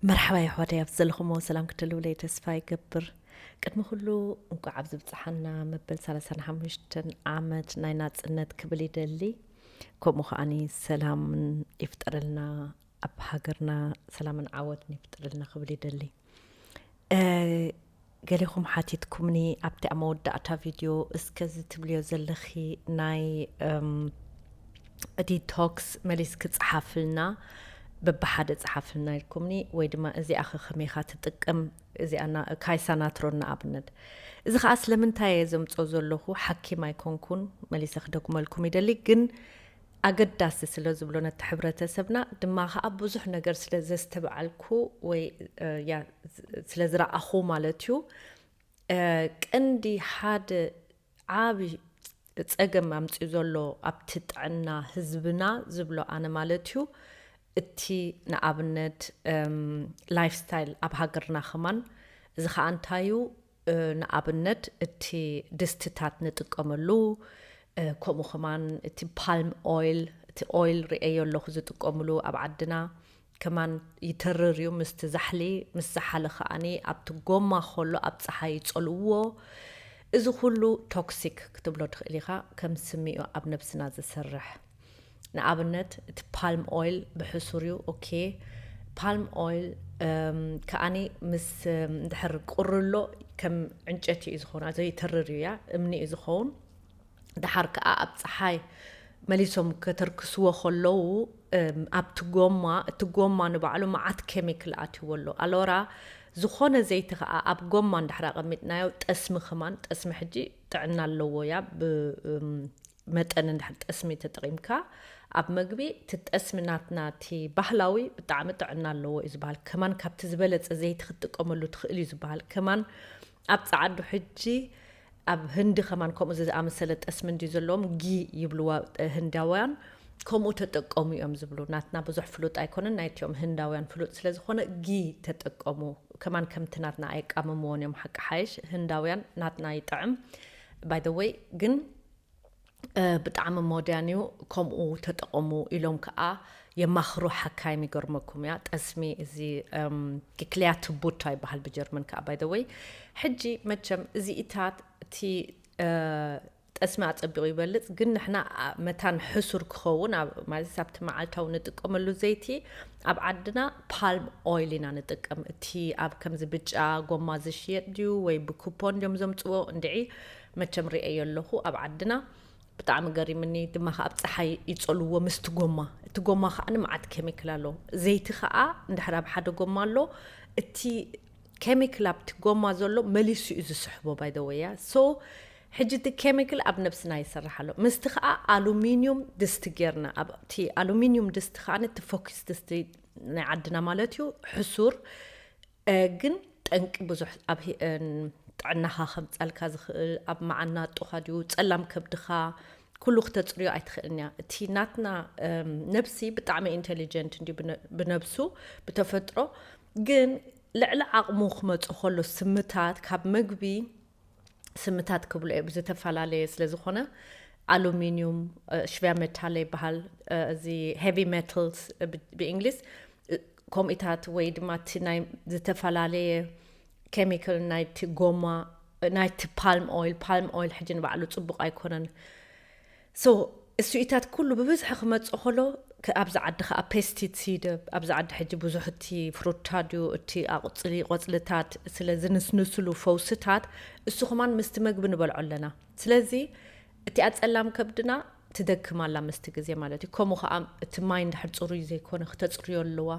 መርሓባ የሕዋተይ፣ ኣብ ዘለኹሞ ሰላም ክትህልውለይ ተስፋ ይገብር። ቅድሚ ኩሉ እንቋዕ ኣብዚ ብጽሓና መበል ሰላሳን ሓሙሽተን ዓመት ናይ ናጽነት ክብል ይደሊ። ከምኡ ከኣኒ ሰላምን ይፍጠረልና፣ ኣብ ሃገርና ሰላምን ዓወትን ይፍጠረልና ክብል ይደሊ። ገሌኹም ሓቲትኩምኒ ኣብቲ ኣብ መወዳእታ ቪድዮ፣ እስከ እዚ ትብልዮ ዘለኺ ናይ ዲቶክስ መሊስኪ ጸሓፍልና፣ በብሓደ ጸሓፍልና ኢልኩምኒ፣ ወይ ድማ እዚኣ ከ ከመይኻ ትጥቀም፣ እዚኣ ካይሳናትሮን ንኣብነት። እዚ ኸኣ ስለምንታይ እየ ዘምጾ ዘለኹ፣ ሓኪም ኣይኮንኩን፣ መሊሰ ክደግመልኩም ይደሊ። ግን ኣገዳሲ ስለ ዝብሎ ነቲ ሕብረተሰብና ድማ ኸኣ ብዙሕ ነገር ስለ ዘስተብዓልኩ ወይ ስለ ዝረኣኹ ማለት እዩ። ቀንዲ ሓደ ዓቢ ጸገም ኣምጺኡ ዘሎ ኣብቲ ጥዕና ህዝብና ዝብሎ ኣነ ማለት እዩ፣ እቲ ንኣብነት ላይፍ ስታይል ኣብ ሃገርና ከማን፣ እዚ ኸኣ እንታይ እዩ? ንኣብነት እቲ ድስትታት ንጥቀመሉ፣ ከምኡ ከማን እቲ ፓልም ኦይል፣ እቲ ኦይል ርእዮ ኣለኹ ዝጥቀምሉ ኣብ ዓድና ከማን ይተርር እዩ። ምስቲ ዛሕሊ ምስ ዛሓለ ከኣኒ ኣብቲ ጎማ ከሎ ኣብ ጸሓይ ይጸልውዎ። እዚ ኩሉ ቶክሲክ ክትብሎ ትኽእል ኢኻ፣ ከም ስሚ እዩ ኣብ ነብስና ዝሰርሕ። ንኣብነት እቲ ፓልም ኦይል ብሕሱር እዩ። ኦኬ፣ ፓልም ኦይል ከኣኒ ምስ እንድሕር ቁርሎ ከም ዕንጨቲ እዩ ዝኸውን፣ ዘይተርር እዩ፣ ያ እምኒ እዩ ዝኸውን። ደሓር ከኣ ኣብ ጸሓይ መሊሶም ከተርክስዎ ከለዉ ኣብቲ ጎማ፣ እቲ ጎማ ንባዕሉ መዓት ኬሚክል ኣትይዎ ኣሎ። ኣሎራ ዝኾነ ዘይቲ ከኣ ኣብ ጎማ እንድሕር ኣቐሚጥናዮ፣ ጠስሚ ከማን፣ ጠስሚ ሕጂ ጥዕና ኣለዎ እያ፣ ብመጠን እንድሕር ጠስሚ ተጠቒምካ ኣብ መግቢ፣ እቲ ጠስሚ ናትና እቲ ባህላዊ ብጣዕሚ ጥዕና ኣለዎ እዩ ዝበሃል። ከማን ካብቲ ዝበለጸ ዘይቲ ክትጥቀመሉ ትኽእል እዩ ዝበሃል። ከማን ኣብ ጸዓዱ ሕጂ ኣብ ህንዲ ከማን ከምኡ ዝኣመሰለ ጠስሚ እንድዩ ዘለዎም፣ ጊ ይብልዋ ህንዳውያን፣ ከምኡ ተጠቀሙ እዮም ዝብሉ። ናትና ብዙሕ ፍሉጥ ኣይኮነን፣ ናይቲኦም ህንዳውያን ፍሉጥ ስለ ዝኾነ ጊ ተጠቀሙ። ከማን ከምቲ ናትና ኣይቃመምዎን እዮም፣ ሓቂ ሓይሽ ህንዳውያን ናትና ይጥዕም። By the way ግን ብጣዕሚ ሞድያን እዩ፣ ከምኡ ተጠቐሙ ኢሎም ከኣ የማኽሩ ሓካይም። ይገርመኩም እያ፣ ጠስሚ እዚ ክክልያ ትቡታ ይበሃል ብጀርመን ከኣ። By the way ሕጂ መቸም እዚኢታት እቲ ጠስሚ ኣጸቢቑ ይበልጽ፣ ግን ንሕና መታን ሕሱር ክኸውን ማለት ኣብቲ መዓልታዊ ንጥቀመሉ ዘይቲ ኣብ ዓድና ፓልም ኦይል ኢና ንጥቀም። እቲ ኣብ ከምዚ ብጫ ጎማ ዝሽየጥ ድዩ ወይ ብኩፖን ድዮም ዘምጽዎ እንድዒ፣ መቸም ርእየ ኣለኹ ኣብ ዓድና። ብጣዕሚ ገሪምኒ ድማ ከኣ ኣብ ጸሓይ ይጸልዎ ምስቲ ጎማ። እቲ ጎማ ከኣ ንመዓት ኬሚክል ኣለዎ። ዘይቲ ከኣ እንድሕር ኣብ ሓደ ጎማ ኣሎ፣ እቲ ኬሚክል ኣብቲ ጎማ ዘሎ መሊሱ እዩ ዝስሕቦ። By the way እያ። So ሕጂ እቲ ኬሚክል ኣብ ነብስና ይሰርሕ ኣሎ። ምስቲ ከኣ ኣሉሚኒዩም ድስቲ ጌርና፣ ኣብቲ ኣሉሚኒዩም ድስቲ ከኣ እቲ ፎኪስ ድስቲ ናይ ዓድና ማለት እዩ፣ ሕሱር ግን ጠንቂ ብዙሕ ኣብ ጥዕናኻ ከምጻልካ ዝኽእል፣ ኣብ መዓናጡኻ ድዩ፣ ጸላም ከብድኻ፣ ኩሉ ክተጽርዮ ኣይትኽእልን እያ። እቲ ናትና ነብሲ ብጣዕሚ ኢንቴሊጀንት እንድዩ ብነብሱ ብተፈጥሮ። ግን ልዕሊ ዓቕሙ ክመጽእ ከሎ ስምታት ካብ መግቢ ስምታት ክብሎ እየ ብዝተፈላለየ ስለ ዝኾነ፣ ኣሉሚኒዩም ሽቪያ ሜታል ይበሃል፣ እዚ ሄቪ ሜታልስ ብእንግሊዝ፣ ከምኡታት ወይ ድማ እቲ ናይ ዝተፈላለየ ኬሚካል ናይቲ ጎማ፣ ናይቲ ፓልም ኦይል። ፓልም ኦይል ሕጂ ንባዕሉ ጽቡቕ ኣይኮነን። So እሱኢታት ኩሉ ብብዝሒ ክመጽእ ከሎ ኣብዚ ዓዲ ከኣ ፔስቲሲድ፣ ኣብዚ ዓዲ ሕጂ ብዙሕ እቲ ፍሩታ ድዩ እቲ ኣቑጽሊ ቆጽልታት ስለ ዝንስንስሉ ፈውስታት፣ እሱ ከማን ምስቲ መግቢ ንበልዖ ኣለና። ስለዚ እቲኣ ጸላም ከብድና ትደክም ኣላ ምስቲ ግዜ ማለት እዩ። ከምኡ ከኣ እቲ ማይ እንድሕር ጽሩይ ዘይኮነ ክተጽርዮ ኣለዋ።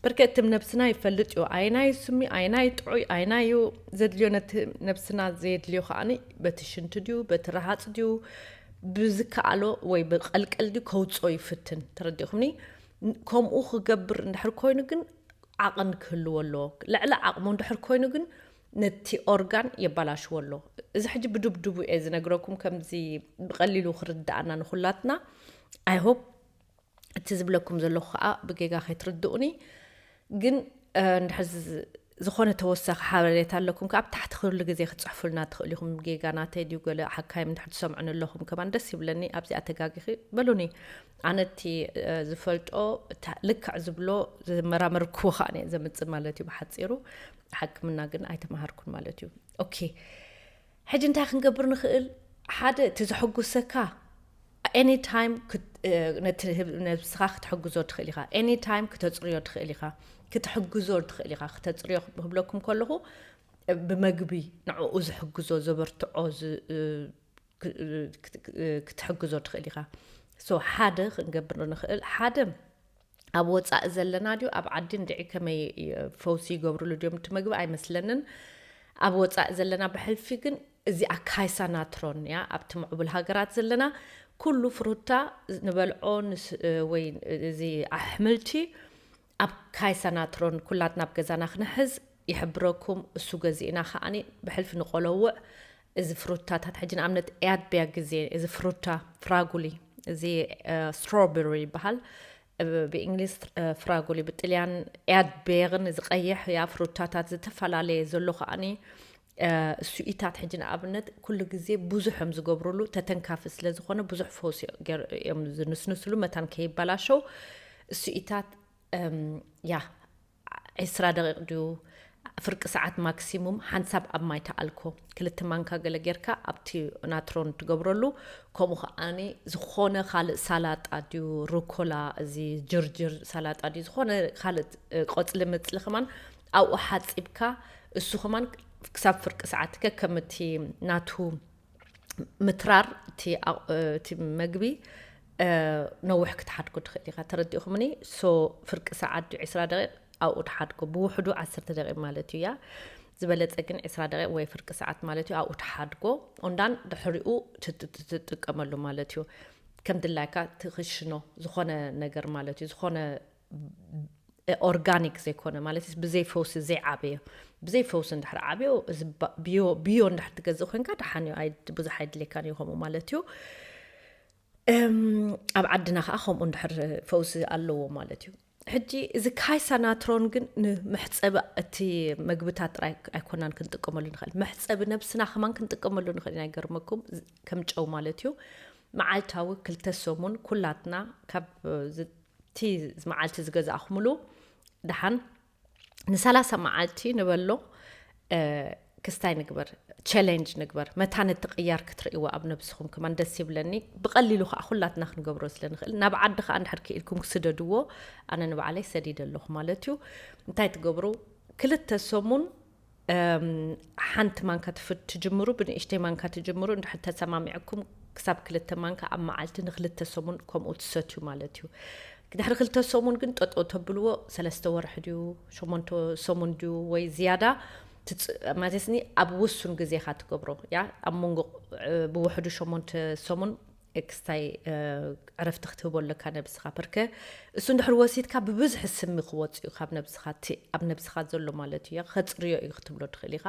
በርከ እትም ነብስና ይፈልጥ እዩ። ኣይናይ ስሚ፣ ኣይናይ ጥዑይ፣ ኣይናይ እዩ ዘድልዮ፣ ነቲ ነብስና ዘየድልዮ ከኣ በቲ ሽንቲ ድዩ በቲ ረሃጽ ድዩ ብዝከኣሎ ወይ ብቐልቀል ድዩ ከውጽኦ ይፍትን። ተረዲእኹምኒ? ከምኡ ክገብር እንድሕር ኮይኑ ግን ዓቕን ክህልዎ ኣለዎ። ልዕሊ ዓቕሙ እንድሕር ኮይኑ ግን ነቲ ኦርጋን የባላሽዎ ኣሎ። እዚ ሕጂ ብድብድቡ እየ ዝነግረኩም፣ ከምዚ ብቐሊሉ ክርድኣና ንኹላትና። I hope እቲ ዝብለኩም ዘለኹ ከኣ ብጌጋ ከይትርድኡኒ። ግን እንድሕር ዝኾነ ተወሳኺ ሓበሬታ ኣለኩም ከኣ ኣብ ታሕቲ ኩሉ ግዜ ክትጽሕፉልና ትኽእሉ ኢኹም። ጌጋ ናተይ ድዩ ገለ ሓካይም እንድሕር ትሰምዑን ኣለኹም ከማን ደስ ይብለኒ። ኣብዚኣ ተጋጊኺ በሉኒ። ኣነ እቲ ዝፈልጦ ልክዕ ዝብሎ ዘመራመርክዎ ከዓ እየ ዘምፅእ ማለት እዩ። ብሓፂሩ ሕክምና ግን ኣይተማሃርኩን ማለት እዩ። ኦኬ፣ ሕጂ እንታይ ክንገብር ንኽእል? ሓደ እቲ ዘሐጉሰካ any time ነብስኻ ክትሕግዞ ትኽእል ኢኻ። Any time ክተፅርዮ ትኽእል ኢኻ። ክትሕግዞ ትኽእል ኢኻ። ክተፅርዮ ክብለኩም ከለኹ ብመግቢ ንዕኡ ዝሕግዞ ዘበርትዖ ክትሕግዞ ትኽእል ኢኻ። So ሓደ ክንገብር ንኽእል ሓደ ኣብ ወፃኢ ዘለና ድዩ ኣብ ዓዲ እንድዒ ከመይ ፈውሲ ይገብርሉ ድዮም እቲ መግቢ ኣይመስለንን። ኣብ ወፃኢ ዘለና ብሕልፊ ግን እዚኣ ካይሳ ናትሮን እያ። ኣብቲ ምዕቡል ሃገራት ዘለና ኩሉ ፍሩታ ንበልዖ ወይ እዚ ኣሕምልቲ ኣብ ካይሳ ናትሮን ኩላትና ኣብ ገዛና ክንሕዝ ይሕብረኩም። እሱ ገዚእና ከዓኒ ብሕልፊ ንቆለውዕ እዚ ፍሩታታት ሕጂ ንኣብነት ያድብያ ግዜ እዚ ፍሩታ ፍራጉሊ እዚ strawberry ይበሃል ብእንግሊዝ ፍራጉሊ ብጥልያን ያድቤርን እዚ ቀይሕ ያ ፍሩታታት ዝተፈላለየ ዘሎ ከዓኒ እሱኢታት ሕጂ ንኣብነት ኩሉ ግዜ ብዙሕ እዮም ዝገብሩሉ ተተንካፊ ስለ ዝኾነ ብዙሕ ፈውሲ እዮም ዝንስንስሉ መታን ከይበላሸው እሱኢታት ያ ዒስራ ደቂቕ ድዩ ፍርቂ ሰዓት ማክሲሙም ሓንሳብ ኣብ ማይ ተኣልኮ ክልተ ማንካ ገለ ጌርካ ኣብቲ ናትሮን ትገብረሉ። ከምኡ ከዓኒ ዝኾነ ካልእ ሳላጣ ድዩ ሩኮላ እዚ ጅርጅር ሳላጣ ድዩ ዝኾነ ካልእ ቆፅሊ መፅሊ ከማን ኣብኡ ሓፂብካ እሱ ከማን ክሳብ ፍርቂ ሰዓት ከከም እቲ ናቱ ምትራር እቲ መግቢ ነዊሕ ክትሓድጎ ትኽእል ኢኻ። ተረዲእኹምኒ? So ፍርቂ ሰዓት ድዩ ዒስራ ደቂቕ ኣብኡ ትሓድጎ ብውሕዱ ዓሰርተ ደቂቕ ማለት እዩ እያ ዝበለፀ ግን ዒስራ ደቂቕ ወይ ፍርቂ ሰዓት ማለት እዩ ኣብኡ ትሓድጎ ኦንዳን ድሕሪኡ ትጥቀመሉ ማለት እዩ። ከም ድላይካ ትኽሽኖ ዝኾነ ነገር ማለት እዩ ዝኾነ organic ዘይኮነ ማለት ብዘይ ፈውሲ ዘይዓበየ ብዘይ ፈውሲ እንድሕር ዓብዮ እዚ ብዮ እንድሕር ትገዝእ ኮይንካ ደሓን እዩ ብዙሕ ኣይድሌካን እዩ ከምኡ ማለት እዩ። ኣብ ዓድና ከዓ ከምኡ እንድሕር ፈውሲ ኣለዎ ማለት እዩ። ሕጂ እዚ ካይሳ ናትሮን ግን ንምሕፀቢ እቲ መግብታት ጥራይ ኣይኮናን ክንጥቀመሉ ንኽእል መሕፀቢ ነብስና ከማን ክንጥቀመሉ ንኽእል ኢና ይገርመኩም ከም ጨው ማለት እዩ። መዓልታዊ ክልተ ሰሙን ኩላትና ካብ እቲ መዓልቲ ዝገዛእኹምሉ ደሓን ንሰላሳ መዓልቲ ንበሎ ክስታይ ንግበር ቸሌንጅ ንግበር መታን እቲ ቅያር ክትርእይዎ ኣብ ነብስኹም ከማን ደስ ይብለኒ። ብቐሊሉ ከዓ ኩላትና ክንገብሮ ስለ ንኽእል ናብ ዓዲ ከዓ እንድሕር ክኢልኩም ክስደድዎ ኣነ ንባዕለይ ሰዲደ ኣለኹ ማለት እዩ። እንታይ ትገብሩ ክልተ ሰሙን ሓንቲ ማንካ ትፍት ትጅምሩ ብንእሽተይ ማንካ ትጅምሩ እንድሕር ተሰማሚዕኩም ክሳብ ክልተ ማንካ ኣብ መዓልቲ ንክልተ ሰሙን ከምኡ ትሰትዩ ማለት እዩ። ድሕሪ ክልተ ሰሙን ግን ጠጠው ተብልዎ ሰለስተ ወርሒ ድዩ ሸሞንተ ሰሙን ድዩ ወይ ዝያዳ ማለትኒ ኣብ ውሱን ግዜኻ ትገብሮ ያ ኣብ መንጎ ብውሕዱ ሸሞንተ ሰሙን ክስታይ ዕረፍቲ ክትህቦ ኣለካ ነብስኻ ፐርከ እሱ እንድሕር ወሲድካ ብብዝሒ ስሚ ክወፅኡ ካብ ነብስኻ እቲ ኣብ ነብስኻ ዘሎ ማለት እዩ ከፅርዮ እዩ ክትብሎ ትኽእል ኢኻ።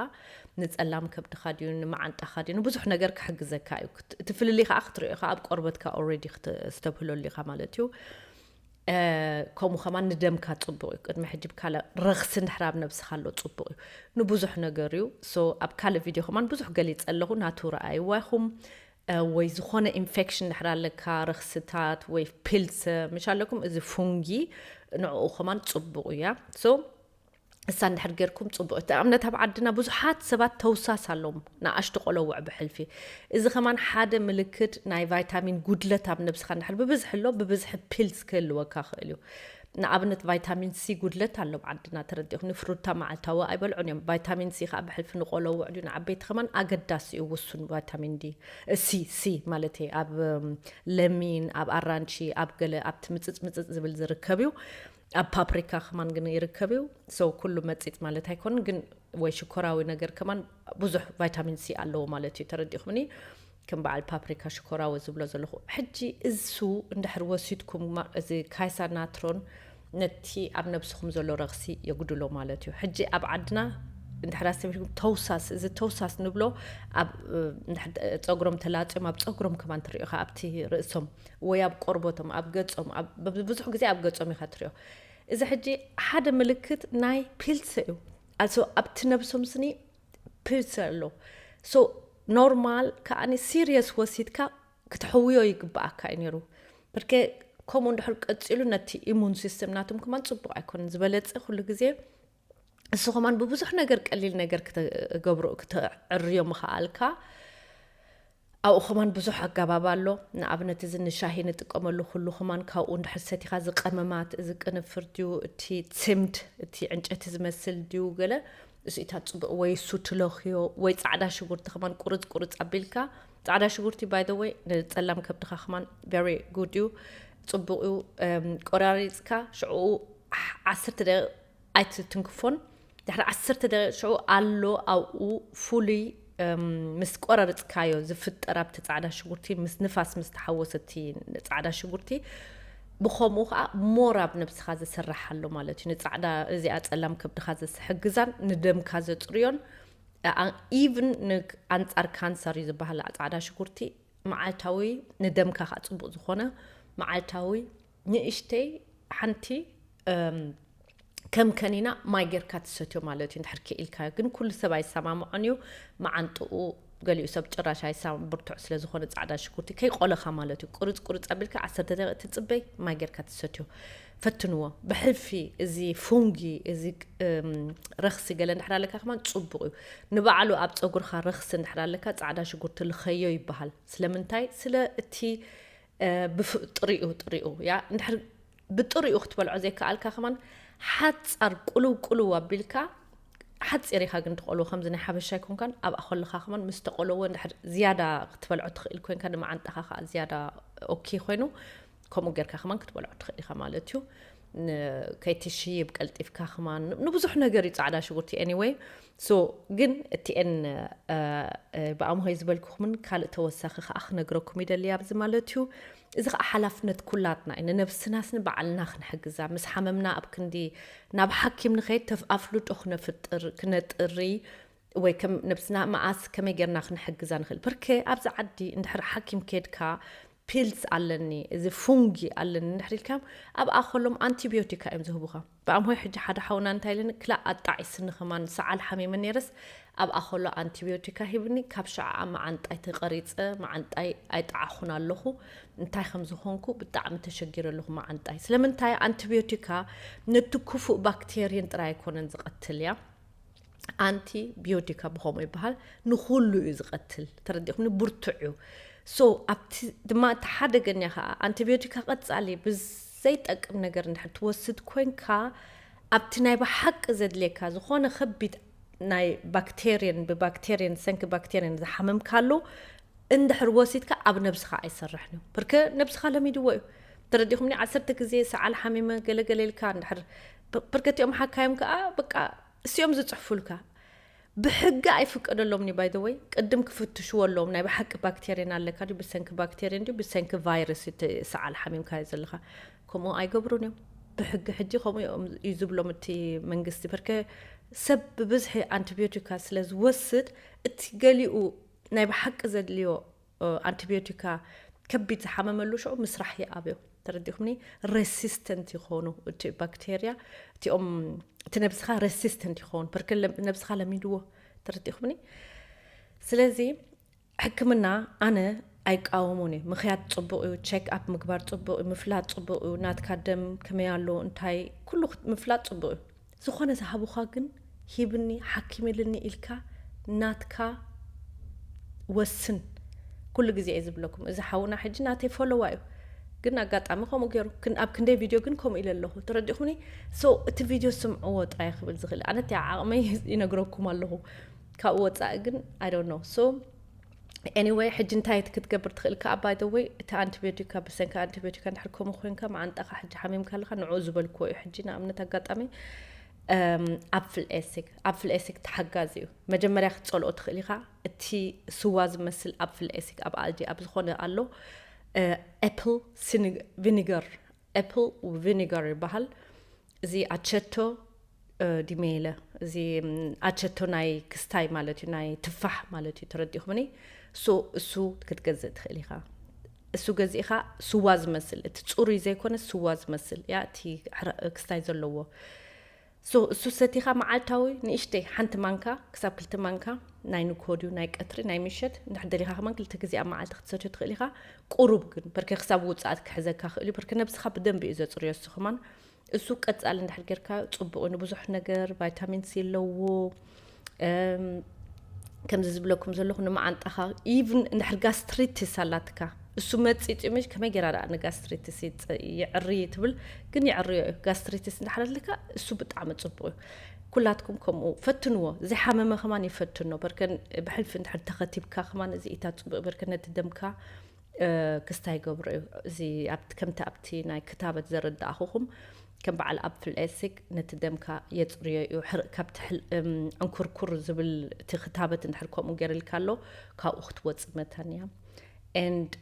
ንፀላም ከብድኻ ድዩ ንመዓንጣኻ ድዩ ንብዙሕ ነገር ክሕግዘካ እዩ። እቲ ፍልልይ ከዓ ክትሪኦ ኢኻ ኣብ ቆርበትካ ኦልሬዲ ክተስተብህለሉ ኢኻ ማለት እዩ። ከምኡ ከማን ንደምካ ፅቡቅ እዩ ቅድሚ ሕጂ ብካለ ረኽሲ እንድሕር ኣብ ነብስኻ ኣሎ ፅቡቅ እዩ። ንብዙሕ ነገር እዩ። So ኣብ ካልእ ቪድዮ ከማን ብዙሕ ገሊፀ ኣለኹ ናቱ ረኣይዋ ኢኹም። ወይ ዝኾነ ኢንፌክሽን ድሕር ኣለካ ረኽስታት ወይ ፒልስ ምሽ ኣለኩም እዚ ፉንጊ ንዕኡ ከማን ፅቡቅ እያ። So እሳ እንድሕር ጌርኩም ፅቡቅ እቲ ኣብነት ኣብ ዓድና ብዙሓት ሰባት ተውሳስ ኣለዎም ንኣሽቱ ቆለውዕ ብሕልፊ እዚ ከማን ሓደ ምልክት ናይ ቫይታሚን ጉድለት ኣብ ነብስኻ እንድሕር ብብዝሒ ኣሎ ብብዝሒ ፒልስ ክህልወካ ክእል እዩ። ንኣብነት ቫይታሚን ሲ ጉድለት ኣሎ ኣብ ዓድና ተረዲእኹም ፍሩታ መዓልታዊ ኣይበልዑን እዮም ቫይታሚን ሲ ከዓ ብሕልፊ ንቆለውዕ ድዩ ንዓበይቲ ከማን ኣገዳሲ እዩ ውሱን ቫይታሚን ዲ ሲ ሲ ማለት ኣብ ለሚን ኣብ ኣራንቺ ኣብ ገለ ኣብቲ ምፅፅ ምፅፅ ዝብል ዝርከብ እዩ። ኣብ ፓፕሪካ ከማን ግን ይርከብ እዩ። So ኩሉ መፂፅ ማለት ኣይኮንን ግን ወይ ሽኮራዊ ነገር ከማን ብዙሕ ቫይታሚን ሲ ኣለዎ ማለት እዩ ተረዲእኹምኒ። ከም በዓል ፓፕሪካ ሽኮራዊ ዝብሎ ዘለኹ ሕጂ እሱ እንድሕር ወሲድኩም እዚ ካይሳ ናትሮን ነቲ ኣብ ነብስኹም ዘሎ ረኽሲ የጉድሎ ማለት እዩ። ሕጂ ኣብ ዓድና እንድሕር ኣስተብሂልኩም ተውሳስ እዚ ተውሳስ ንብሎ ኣብ ፀጉሮም ተላፅዮም ኣብ ፀጉሮም ከማን ትሪኦ ኢኻ ኣብቲ ርእሶም ወይ ኣብ ቆርበቶም ኣብ ገፆም ብዙሕ ግዜ ኣብ ገፆም ኢኻ ትሪኦ። እዚ ሕጂ ሓደ ምልክት ናይ ፒልስ እዩ። ኣሶ ኣብቲ ነብሶም ስኒ ፒልስ ኣሎ። ሶ ኖርማል ከኣኒ ሲሪየስ ወሲድካ ክትሕውዮ ይግብኣካ እዩ ነይሩ። ብርኬ ከምኡ እንድሕር ቀፂሉ ነቲ ኢሙን ሲስተም ናቶም ከማን ፅቡቅ ኣይኮነን። ዝበለፀ ኩሉ ግዜ እሱ ከማን ብብዙሕ ነገር ቀሊል ነገር ክትገብሮ ክትዕርዮ ምኽኣልካ። ኣብኡ ከማን ብዙሕ ኣገባብ ኣሎ። ንኣብነት እዚ ንሻሂ ንጥቀመሉ ኩሉ ከማን ካብኡ እንድሕር ሰቲኻ እዚ ቀመማት እዚ ቅንፍር ድዩ እቲ ስምድ እቲ ዕንጨቲ ዝመስል ድዩ ገለ እሱኢታት ጽቡቕ ወይ እሱ ትለኽዮ ወይ ጻዕዳ ሽጉርቲ ከማን ቁርጽ ቁርጽ ኣቢልካ ጻዕዳ ሽጉርቲ by the way ንጸላም ከብድኻ ከማን very good እዩ ጽቡቕ እዩ። ቆራሪጽካ ሽዑ ዓሰርተ ደቂቕ ኣይትትንክፎን። ድሕሪ ዓሰርተ ደቂቕ ሽዑ ኣሎ ኣብኡ ፍሉይ ምስ ቆራርፅካዮ ዝፍጠር ኣብቲ ፃዕዳ ሽጉርቲ ምስ ንፋስ ምስ ተሓወሰ እቲ ፃዕዳ ሽጉርቲ ብከምኡ ከዓ ሞር ኣብ ነብስኻ ዝስራሕ ኣሎ ማለት እዩ። ንፃዕዳ እዚኣ ፀላም ከብድኻ ዝሕግዛን ንደምካ ዘፅርዮን ኢቭን ንኣንፃር ካንሰር እዩ ዝበሃል ፃዕዳ ሽጉርቲ መዓልታዊ ንደምካ ከዓ ፅቡቅ ዝኾነ መዓልታዊ ንእሽተይ ሓንቲ ከም ከኒና ማይ ጌርካ ትሰትዮ ማለት እዩ። እንድሕር ክኢልካ ግን ኩሉ ሰብ ኣይሰማምዖን እዩ። መዓንጥኡ ገሊኡ ሰብ ጭራሽ ኣይሳ ብርቱዕ ስለ ዝኾነ ፃዕዳ ሽጉርቲ ከይቆለኻ ማለት እዩ። ቁርፅ ቁርፅ ኣቢልካ ዓሰርተ ደቂቕ ትፅበይ ማይ ጌርካ ትሰትዮ። ፈትንዎ። ብሕልፊ እዚ ፉንጊ እዚ ረኽሲ ገለ እንድሕር ኣለካ ከማን ፅቡቕ እዩ። ንባዕሉ ኣብ ፀጉርካ ረኽሲ እንድሕር ኣለካ ፃዕዳ ሽጉርቲ ልኸዮ ይበሃል። ስለምንታይ? ስለ እቲ ብጥሪኡ ጥሪኡ ያ እንድሕር ብጥሪኡ ክትበልዖ ዘይከኣልካ ከማን ሓፃር ቁልው ቁልው ኣቢልካ ሓፂር ኢኻ ግን ትቆልዎ ከምዚ ናይ ሓበሻ ኣይኮንካን ኣብኣ ከለኻ ከማን ምስ ተቆለዎ እንድሕር ዝያዳ ክትበልዖ ትኽእል ኮይንካ ንመዓንጣኻ ከዓ ዝያዳ ኦኬ ኮይኑ ከምኡ ጌርካ ከማን ክትበልዖ ትኽእል ኢኻ ማለት እዩ። ከይትሽይብ ቀልጢፍካ ከማን ንብዙሕ ነገር እዩ ፃዕዳ ሽጉርቲ anyway so ግን እቲኤን ብኣምሆይ ዝበልኩኹምን ካልእ ተወሳኺ ከዓ ክነግረኩም ይደሊ ኣብዚ ማለት እዩ። እዚ ከዓ ሓላፍነት ኩላትና እዩ። ንነብስናስ ንባዕልና ክንሕግዛ ምስ ሓመምና ኣብ ክንዲ ናብ ሓኪም ንኸይድ ተፍ ኣፍልጦ ክነፍጥር ክነጥሪ ወይ ከም ነብስና መኣስ ከመይ ጌርና ክንሕግዛ ንኽእል ብርኬ ኣብዚ ዓዲ እንድሕር ሓኪም ከድካ ፒልስ ኣለኒ እዚ ፉንጊ ኣለኒ እንድሕር ኢልካዮም ኣብኣ ከሎም ኣንቲቢዮቲካ እዮም ዝህቡኻ። ብኣምሆይ ሕጂ ሓደ ሓውና እንታይ ኢለኒ ክላእ ኣጣዒስኒ ከማን ሰዓል ሓሚመ ነይረስ ኣብኣ ከሎ ኣንቲቢዮቲካ ሂብኒ ካብ ሸዓ መዓንጣይ ተቐሪፀ መዓንጣይ ኣይጠዓኹን ኣለኹ እንታይ ከም ዝኾንኩ ብጣዕሚ ተሸጊረ ኣለኹ መዓንጣይ ስለምንታይ ኣንቲቢዮቲካ ነቲ ክፉእ ባክቴርየን ጥራይ ኣይኮነን ዝቐትል እያ ኣንቲ ቢዮቲካ ብኸምኡ ይበሃል ንኩሉ እዩ ዝቐትል ተረዲኹምኒ ብርቱዕ እዩ so ኣብቲ ድማ እቲ ሓደገኛ ከዓ ኣንቲቢዮቲካ ቀፃሊ ብዘይጠቅም ነገር እንድሕር ትወስድ ኮንካ ኣብቲ ናይ ብሓቂ ዘድልየካ ዝኾነ ከቢድ ናይ ባክቴርየን ብባክቴርየን ሰንኪ ባክቴርየን ዝሓመምካሉ እንድሕር ወሲድካ ኣብ ነብስኻ ኣይሰርሕን እዩ ብርከ ነብስኻ ለሚድዎ እዩ ተረዲኹምኒ ዓሰርተ ግዜ ሰዓል ሓሚመ ገለገለ ኢልካ እንድሕር ብርከቲኦም ሓካዮም ከዓ በቃ እሲኦም ዝፅሕፉልካ ብሕጊ ኣይፍቀደሎምኒ ባይ ወይ ቅድም ክፍትሽዎ ኣለዎም ናይ ብሓቂ ባክቴርየን ኣለካ ድዩ ብሰንኪ ባክቴርየን ድዩ ብሰንኪ ቫይረስ ሰዓል ሓሚምካዮ ዘለካ ከምኡ ኣይገብሩን እዮም ብሕጊ ሕጂ ከምኡ እዩ ዝብሎም እቲ መንግስቲ በርከ ሰብ ብብዝሒ ኣንቲቢዮቲካ ስለ ዝወስድ እቲ ገሊኡ ናይ ብሓቂ ዘድልዮ ኣንቲቢዮቲካ ከቢድ ዝሓመመሉ ሽዑ ምስራሕ ይኣብዮ ተረዲኹምኒ ሬሲስተንት ይኾኑ እቲ ባክቴርያ እቲኦም እቲ ነብስኻ ሬሲስተንት ይኸውን በርከ ነብስኻ ለሚድዎ ተረዲኹምኒ ስለዚ ሕክምና ኣነ ኣይቃወሙን እዩ ምኽያድ ፅቡቅ እዩ ቸክ ኣፕ ምግባር ፅቡቅ እዩ ምፍላጥ ፅቡቅ እዩ ናትካ ደም ከመይ ኣሎ እንታይ ኩሉ ምፍላጥ ፅቡቅ እዩ ዝኾነ ዝሃቡኻ ግን ሂብኒ ሓኪምልኒ ኢልካ ናትካ ወስን ኩሉ ግዜ እየ ዝብለኩም እዚ ሓውና ሕጂ ናተይ ፎሎዋ እዩ ግን ኣጋጣሚ ከምኡ ገይሩ ኣብ ክንደይ ቪድዮ ግን ከምኡ ኢለ ኣለኹ ተረዲኹኒ so እቲ ቪድዮ ስምዕዎ ጥራይ ክብል ዝኽእል ኣነ እቲ ዓቕመይ ይነግረኩም ኣለኹ ካብኡ ወፃኢ ግን I don't know so anyway ሕጂ እንታይ ክትገብር ትኽእል ከዓ by the way እቲ ኣንቲቢዮቲካ ብሰንኪ ኣንቲቢዮቲካ እንድሕር ከምኡ ኮይንካ መዓንጣኻ ሕጂ ሓሚምካ ኣለካ ንዑ ዝበልክዎ እዩ ሕጂ ንኣብነት ኣጋጣሚ ኣፕል ኤሲክ ኣፕል ኤሲክ ተሓጋዚ እዩ መጀመርያ ክትፀልኦ ትኽእል ኢኻ እቲ ስዋ ዝመስል ኣፕል ኤሲክ ኣብ ኣልዲ ኣብ ዝኾነ ኣሎ apple vinegar apple vinegar ይበሃል እዚ ኣቸቶ ድሜለ እዚ ኣቸቶ ናይ ክስታይ ማለት እዩ ናይ ትፋሕ ማለት እዩ ተረዲኹምኒ so እሱ ክትገዝእ ትኽእል ኢኻ እሱ ገዚእኻ ስዋ ዝመስል እቲ ፅሩይ ዘይኮነ ስዋ ዝመስል ያ እቲ ክስታይ ዘለዎ So እሱ ሰቲኻ መዓልታዊ ንእሽተይ ሓንቲ ማንካ ክሳብ ክልተ ማንካ ናይ ንኮድዩ ናይ ቀትሪ ናይ ምሸት እንድሕር ደሊኻ ከማን ክልተ ግዜ ኣብ መዓልቲ ክትሰትዮ ትኽእል ኢኻ። ቁሩብ ግን በርከ ክሳብ ውፅኣት ክሕዘካ ክእል እዩ። በርከ ነብስኻ ብደንብ እዩ ዘፅርዮ እሱ ከማን። እሱ ቀፃሊ እንድሕር ጌርካ ፅቡቅ እዩ። ንብዙሕ ነገር ቫይታሚን ሲ ኣለዎ። ከምዚ ዝብለኩም ዘለኹ ንመዓንጣኻ ኢቭን እንድሕር ጋስትሪቲስ ኣላትካ እሱ መፂ ፅምሽ ከመይ ጌራ ደኣ ንጋስትሪቲስ ይዕሪ ትብል ግን ይዕርዮ እዩ። ጋስትሪቲስ እንድሕር ኣለካ እሱ ብጣዕሚ ፅቡቅ እዩ። ኩላትኩም ከምኡ ፈትንዎ። ዘይሓመመ ከማን ይፈትኖ በርከን ብሕልፊ እንድሕር ተኸቲብካ ከማን እዚ ኢታ ፅቡቅ በርከ ነቲ ደምካ ክስታይ ይገብሮ እዩ። እዚ ከምቲ ኣብቲ ናይ ክታበት ዘረዳእኹኹም ከም በዓል ኣፕል ኤሲክ ነቲ ደምካ የፅርዮ እዩ። ካብቲ ዕንኩርኩር ዝብል እቲ ክታበት እንድሕር ከምኡ ገይርልካ ኣሎ ካብኡ ክትወፅእ መታን እያ። And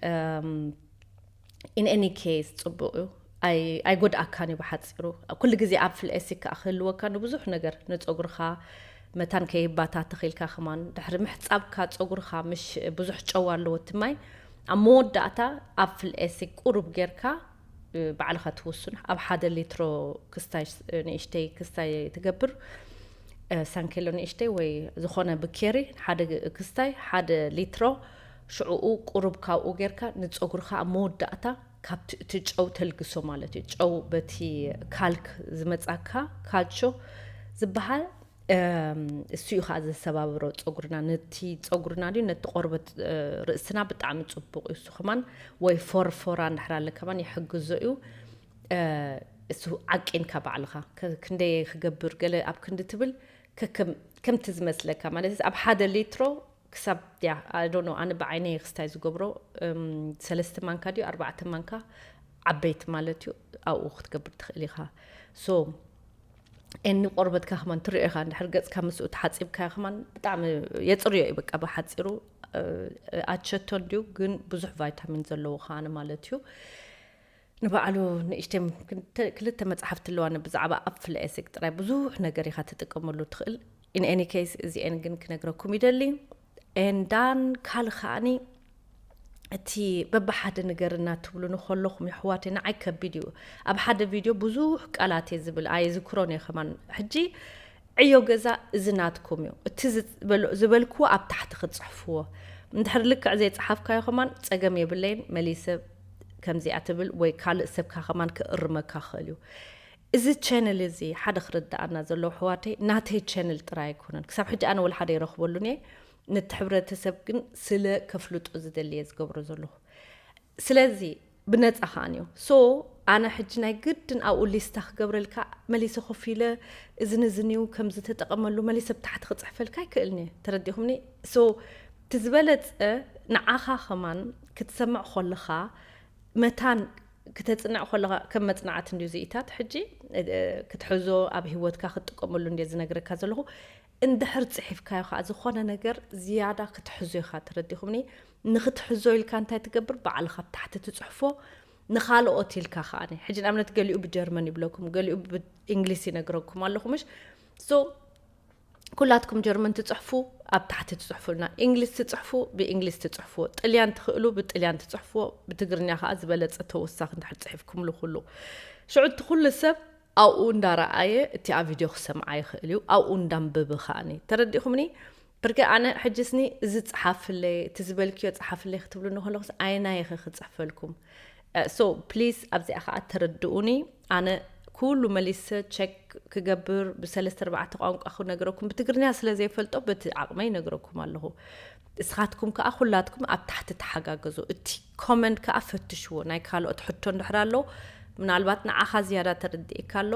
in any case ፅቡቅ እዩ። ኣይጎድኣካን እዩ ብሓፂሩ። ኩሉ ግዜ ኣፕል ኤሲክ ከዓ ክህልወካ ንብዙሕ ነገር ንፀጉርካ መታን ከይባታተኽ ኢልካ ከማን ድሕሪ ምሕፃብካ ፀጉርካ ምሽ ብዙሕ ጨው ኣለዎ እቲ ማይ ኣብ መወዳእታ ኣፕል ኤሲክ ቁሩብ ጌርካ ባዕልኻ ትውስን። ኣብ ሓደ ሊትሮ ክስታይ ንእሽተይ ክስታይ ትገብር ሳንኬሎ ንእሽተይ ወይ ዝኾነ ብኬሪ ሓደ ክስታይ ሓደ ሊትሮ ሽዕኡ ቁሩብ ካብኡ ጌርካ ንፀጉርካ ኣብ መወዳእታ ካብቲ እቲ ጨው ተልግሶ ማለት እዩ። ጨው በቲ ካልክ ዝመፃካ ካልቾ ዝበሃል እሱ እዩ ከዓ ዘሰባብሮ ፀጉርና ነቲ ፀጉርና ድዩ ነቲ ቆርበት ርእስና ብጣዕሚ ፅቡቅ እዩ። እሱ ከማን ወይ ፎርፎራ እንድሕር ኣለ ከማን ይሕግዞ እዩ። እሱ ዓቂንካ ባዕልኻ ክንደይ ክገብር ገለ ኣብ ክንዲ ትብል ከምቲ ዝመስለካ ማለት ኣብ ሓደ ሊትሮ ክሳብ ያ ኣዶኖ ኣነ ብዓይነይ ክስታይ ዝገብሮ ሰለስተ ማንካ ድዩ ኣርባዕተ ማንካ ዓበይቲ ማለት እዩ ኣብኡ ክትገብር ትኽእል ኢኻ። So ኤኒ ቆርበትካ ከማን ትሪኦ ኢኻ እንድሕር ገፅካ ምስኡ ተሓፂብካዮ ከማን ብጣዕሚ የፅርዮ እዩ። በቃ ብሓፂሩ ኣቸቶ እንድዩ ግን ብዙሕ ቫይታሚን ዘለዎ ከዓነ ማለት እዩ። ንባዕሉ ንእሽተይ ክልተ መፅሓፍቲ ኣለዋኒ ብዛዕባ ኣፕል ኤሲክ ጥራይ ብዙሕ ነገር ኢኻ ትጥቀመሉ ትኽእል። In any case እዚኤን ግን ክነግረኩም ይደሊ። And then ካልእ ከዓኒ እቲ በብሓደ ንገርና ትብሉኒ ከለኹም የሕዋተይ ንዓይ ከቢድ እዩ። ኣብ ሓደ ቪድዮ ብዙሕ ቃላት እየ ዝብል ኣየዝክሮን እየ ከማን። ሕጂ ዕዮ ገዛ እዚ ናትኩም እዩ። እቲ ዝበልክዎ ኣብ ታሕቲ ክትፅሕፍዎ። እንድሕር ልክዕ ዘይፀሓፍካዮ ከማን ፀገም የብለይን። መሊሰ ከምዚኣ ትብል ወይ ካልእ ሰብካ ከማን ክእርመካ ክእል እዩ። እዚ ቻነል እዚ ሓደ ክርድኣና ዘለዎ ኣሕዋተይ ናተይ ቻነል ጥራይ ኣይኮነን። ክሳብ ሕጂ ኣነ ወላ ሓደ ይረኽበሉን እየ። ነቲ ሕብረተሰብ ግን ስለ ከፍልጦ ዝደሊ እየ ዝገብሮ ዘለኹ። ስለዚ ብነፃ ከዓን እዩ። So ኣነ ሕጂ ናይ ግድን ኣብኡ ሊስታ ክገብረልካ መሊሰ ኮፍ ኢለ እዝን እዝን እዩ ከምዚ ተጠቐመሉ መሊሰ ብታሕቲ ክፅሕፈልካ ኣይክእልን እየ። ተረዲኹምኒ? So እቲ ዝበለፀ ንዓኻ ከማን ክትሰምዕ ከለኻ መታን ክተፅንዕ ከለኻ ከም መፅናዕቲ እንድዩ ዝኢታት ሕጂ ክትሕዞ ኣብ ህይወትካ ክትጥቀመሉ እንድየ ዝነግረካ ዘለኹ። እንድሕር ፅሒፍካዮ ከዓ ዝኾነ ነገር ዝያዳ ክትሕዞ ኢኻ። ተረዲኹምኒ? ንክትሕዞ ኢልካ እንታይ ትገብር? ባዕልኻ ኣብ ታሕቲ ትፅሕፎ። ንኻልኦት ኢልካ ከዓ ሕጂ ንኣብነት ገሊኡ ብጀርመን ይብለኩም፣ ገሊኡ ብእንግሊስ ይነግረኩም ኣለኹ ምሽ? So ኩላትኩም ጀርመን ትፅሕፉ ኣብ ታሕቲ ትፅሕፉልና፣ እንግሊዝ ትፅሕፉ ብእንግሊዝ ትፅሕፉዎ፣ ጥልያን ትኽእሉ ብጥልያን ትፅሕፉዎ፣ ብትግርኛ ከዓ ዝበለፀ ተወሳኺ እንድሕር ፅሒፍኩምሉ ኩሉ ሽዑ እቲ ኩሉ ሰብ ኣብኡ እንዳረኣየ እቲ ኣብ ቪድዮ ክሰምዓ ይኽእል እዩ፣ ኣብኡ እንዳንበበ ከዓኒ። ተረዲእኩምኒ? ብርገ ኣነ ሕጅስኒ እዚ ፀሓፍለይ እቲ ዝበልክዮ ፀሓፍለይ ክትብሉ ንከለኩስ ኣይናይ ኢኸ ክፅሕፈልኩም? So ፕሊስ ኣብዚኣ ከዓ ተረድኡኒ። ኣነ ኩሉ መሊሰ ቸክ ክገብር ብሰለስተ ኣርባዕተ ቋንቋ ክነግረኩም ብትግርኛ ስለ ዘይፈልጦ በቲ ዓቕመይ ይነግረኩም ኣለኹ። እስኻትኩም ከዓ ኩላትኩም ኣብ ታሕቲ ተሓጋገዙ። እቲ ኮመንት ከዓ ፈትሽዎ። ናይ ካልኦት ሕቶ እንድሕር ኣሎ ምናልባት ንዓኻ ዝያዳ ተረድእካ ኣሎ።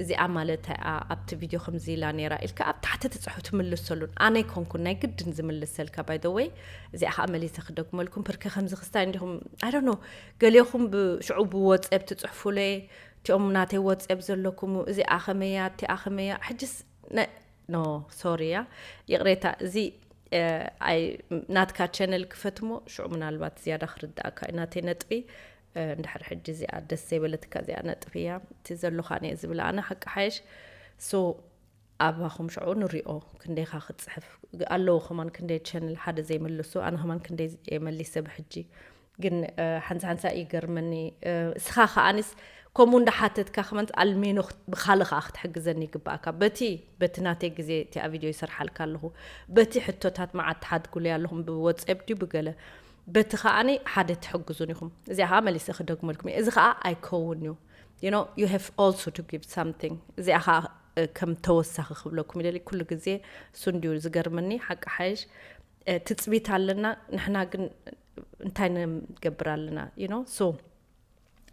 እዚኣ ማለት ኣብቲ ቪድዮ ከምዚ ኢላ ነይራ ኢልካ ኣብ ታሕቲ ትፅሑ ትምልሰሉን ኣነ ኣይኮንኩን ናይ ግድን ዝምልሰልካ ባይ ወይ እዚኣ ከዓ መሊሰ ክደግመልኩም ፕርከ ከምዚ ክስታይ እንዲኹም ኣይ ዶንት ኖ ገሌኹም ሽዑ ብወፅኤፕ ትፅሕፉለይ እቲኦም ናተይ ወፅኤፕ ዘለኩም እዚኣ ከመያ እቲኣ ከመያ ሕጅስ ኖ ሶሪ እያ ይቕሬታ እዚ ናትካ ቸነል ክፈትሞ ሽዑ ምናልባት ዝያዳ ክርዳእካ እዩ ናተይ ነጥቢ እንድሕር ሕጂ እዚኣ ደስ ዘይበለትካ እዚኣ ነጥቢ እያ እቲ ዘሎ ካነ ዝብል ኣነ ሓቂ ሓየሽ so ኣባኹም ሽዑ ንሪኦ ክንደይካ ክትፅሕፍ ኣለዎ ከማን ክንደይ ቸነል ሓደ ዘይምልሱ ኣነ ከማን ክንደይ መሊሰ ብሕጂ ግን ሓንሳ ሓንሳ ይገርመኒ እስኻ ከዓንስ ከምኡ እንዳሓተትካ ከመንት ኣልሜኖ ብካልእ ከዓ ክትሕግዘኒ ይግባእካ። በቲ በቲ ናተይ ግዜ እቲኣ ቪድዮ ይሰርሓልካ ኣለኹ። በቲ ሕቶታት መዓት ትሓትጉለይ ኣለኹም ብወትስኣፕ ድዩ ብገለ። በቲ ከዓኒ ሓደ ትሕግዙን ኢኹም። እዚኣ ከዓ መሊሰ ክደግመልኩም እየ። እዚ ከዓ ኣይከውን እዩ። You know, you have also to give something። እዚኣ ከዓ ከም ተወሳኺ ክብለኩም ይደሊ። ኩሉ ግዜ እሱ እንድዩ ዝገርመኒ። ሓቂ ሓይሽ ትፅቢት ኣለና። ንሕና ግን እንታይ ንገብር ኣለና? You know? So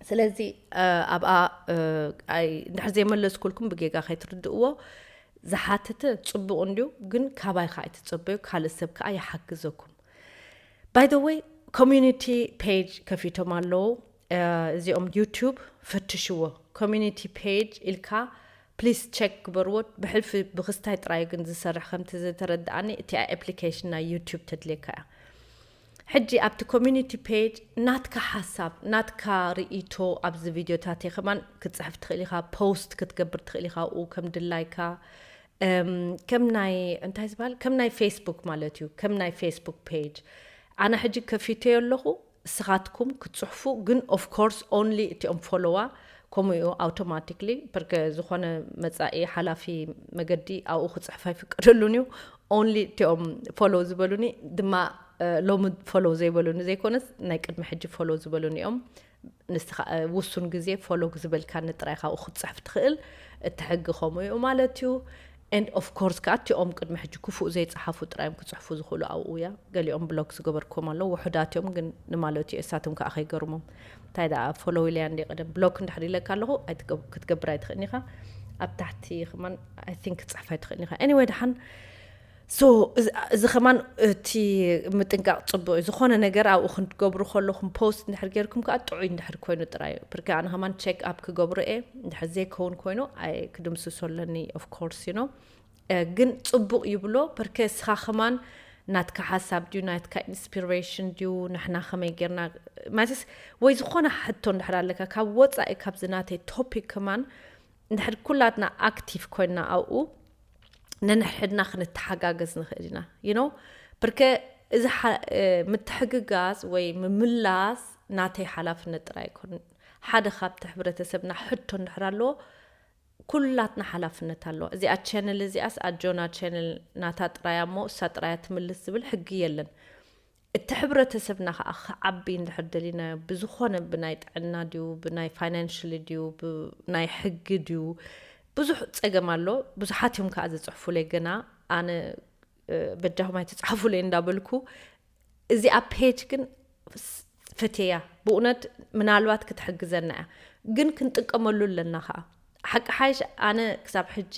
ስለዚ ኣብኣ እንድሕር ዘይመለስኩልኩም ብጌጋ ከይትርድእዎ። ዝሓተተ ፅቡቕ እንድዩ፣ ግን ካባይ ከዓ ኣይትፀበዩ፣ ካልእ ሰብ ከዓ ይሓግዘኩም። By the way, community page ከፊቶም ኣለዉ። እዚኦም ዩቱብ ፈትሽዎ። ኮሚኒቲ ፔጅ ኢልካ ፕሊስ ቸክ ግበርዎ። ብሕልፊ ብክስታይ ጥራይ ግን ዝሰርሕ ከምቲ ዝተረድኣኒ እቲኣ ኣፕሊኬሽን ናይ ዩቱብ ተድልየካ እያ። ሕጂ ኣብቲ ኮሚኒቲ ፔጅ ናትካ ሓሳብ ናትካ ርእይቶ ኣብዚ ቪድዮታተይ ከማን ክትፅሕፍ ትኽእል ኢኻ። ፖስት ክትገብር ትኽእል ኢኻ ኣብኡ ከም ድላይካ። ከም ናይ እንታይ ዝበሃል ከም ናይ ፌስቡክ ማለት እዩ። ከም ናይ ፌስቡክ ፔጅ ኣነ ሕጂ ከፊተዮ ኣለኹ። እስኻትኩም ክትፅሕፉ ግን ኦፍኮርስ ኦንሊ እቲኦም ፎሎዋ ከምኡ እዩ ኣውቶማቲክሊ ብርገ ዝኾነ መፃኢ ሓላፊ መገዲ ኣብኡ ክፅሕፍ ኣይፍቀደሉን እዩ። ኦንሊ እቲኦም ፎሎው ዝበሉኒ ድማ ሎሚ ፎሎው ዘይበሉኒ ዘይኮነስ ናይ ቅድሚ ሕጂ ፎሎው ዝበሉኒ እዮም። ንስኻ ውሱን ግዜ ፎሎው ዝበልካኒ ጥራይ ካብኡ ክትፅሕፍ ትኽእል። እቲ ሕጊ ከምኡ እዩ ማለት እዩ። And of course ከዓ እቲኦም ቅድሚ ሕጂ ክፉእ ዘይፀሓፉ ጥራዮም ክፅሕፉ ዝኽእሉ ኣብኡ እያ። ገሊኦም ብሎክ ዝገበርኩም ኣለዉ ውሑዳት እዮም ግን ንማለቱ እዩ። እሳቶም ከዓ ከይገርሞም እንታይ ደኣ ፎሎው ኢለያ እንደ ቀደም ብሎክ እንድሕር ኢለካ ኣለኹ ክትገብር ኣይትኽእልን ኢኻ። ኣብ ታሕቲ ከማን I think ክትፅሕፍ ኣይትኽእልን ኢኻ። Anyway ደሓን so እዚ ከማን እቲ ምጥንቃቕ ፅቡቅ እዩ። ዝኾነ ነገር ኣብኡ ክንትገብሩ ከለኹም ፖስት እንድሕር ጌርኩም ከዓ ጥዑይ እንድሕር ኮይኑ ጥራይ እዩ። ብርክ ኣነ ከማን ቸክ ኣፕ ክገብሮ እየ። እንድሕር ዘይከውን ኮይኑ ኣይ ክድምስሶ ኣለኒ of course you know። ግን ፅቡቅ ይብሎ ብርክ እስኻ ከማን ናትካ ሓሳብ ድዩ ናትካ ኢንስፒሬሽን ድዩ ንሕና ከመይ ጌርና ማለትስ ወይ ዝኾነ ሕቶ እንድሕር ኣለካ ካብ ወፃኢ ካብዚ ናተይ ቶፒክ ከማን እንድሕር ኩላትና ኣክቲቭ ኮይንና ኣብኡ ነንሕድሕድና ክንተሓጋገዝ ንኽእል ኢና you know። ብርክ እዚ ምትሕግጋዝ ወይ ምምላስ ናተይ ሓላፍነት ጥራይ ኣይኮን ሓደ ካብቲ ሕብረተሰብና ሕቶ እንድሕር ኣለዎ ኩላትና ሓላፍነት ኣለዋ። እዚኣ ቻነል እዚኣስ ኣጆና ቻነል ናታ ጥራያ እሞ እሳ ጥራያ ትምልስ ዝብል ሕጊ የለን። እቲ ሕብረተሰብና ከዓ ክዓቢ እንድሕር ደሊናዮ ብዝኾነ ብናይ ጥዕና ድዩ ብናይ ፋይናንሽሊ ድዩ ብናይ ሕጊ ድዩ ብዙሕ ፀገም ኣሎ። ብዙሓት እዮም ከዓ ዝፅሕፉለይ ገና ኣነ በጃኹም ኣይትፅሓፉለይ እንዳበልኩ እዚኣ ፔጅ ግን ፈትየያ ብእውነት ምናልባት ክትሕግዘና እያ ግን ክንጥቀመሉ ኣለና ከዓ ሓቂ ሓይሽ ኣነ ክሳብ ሕጂ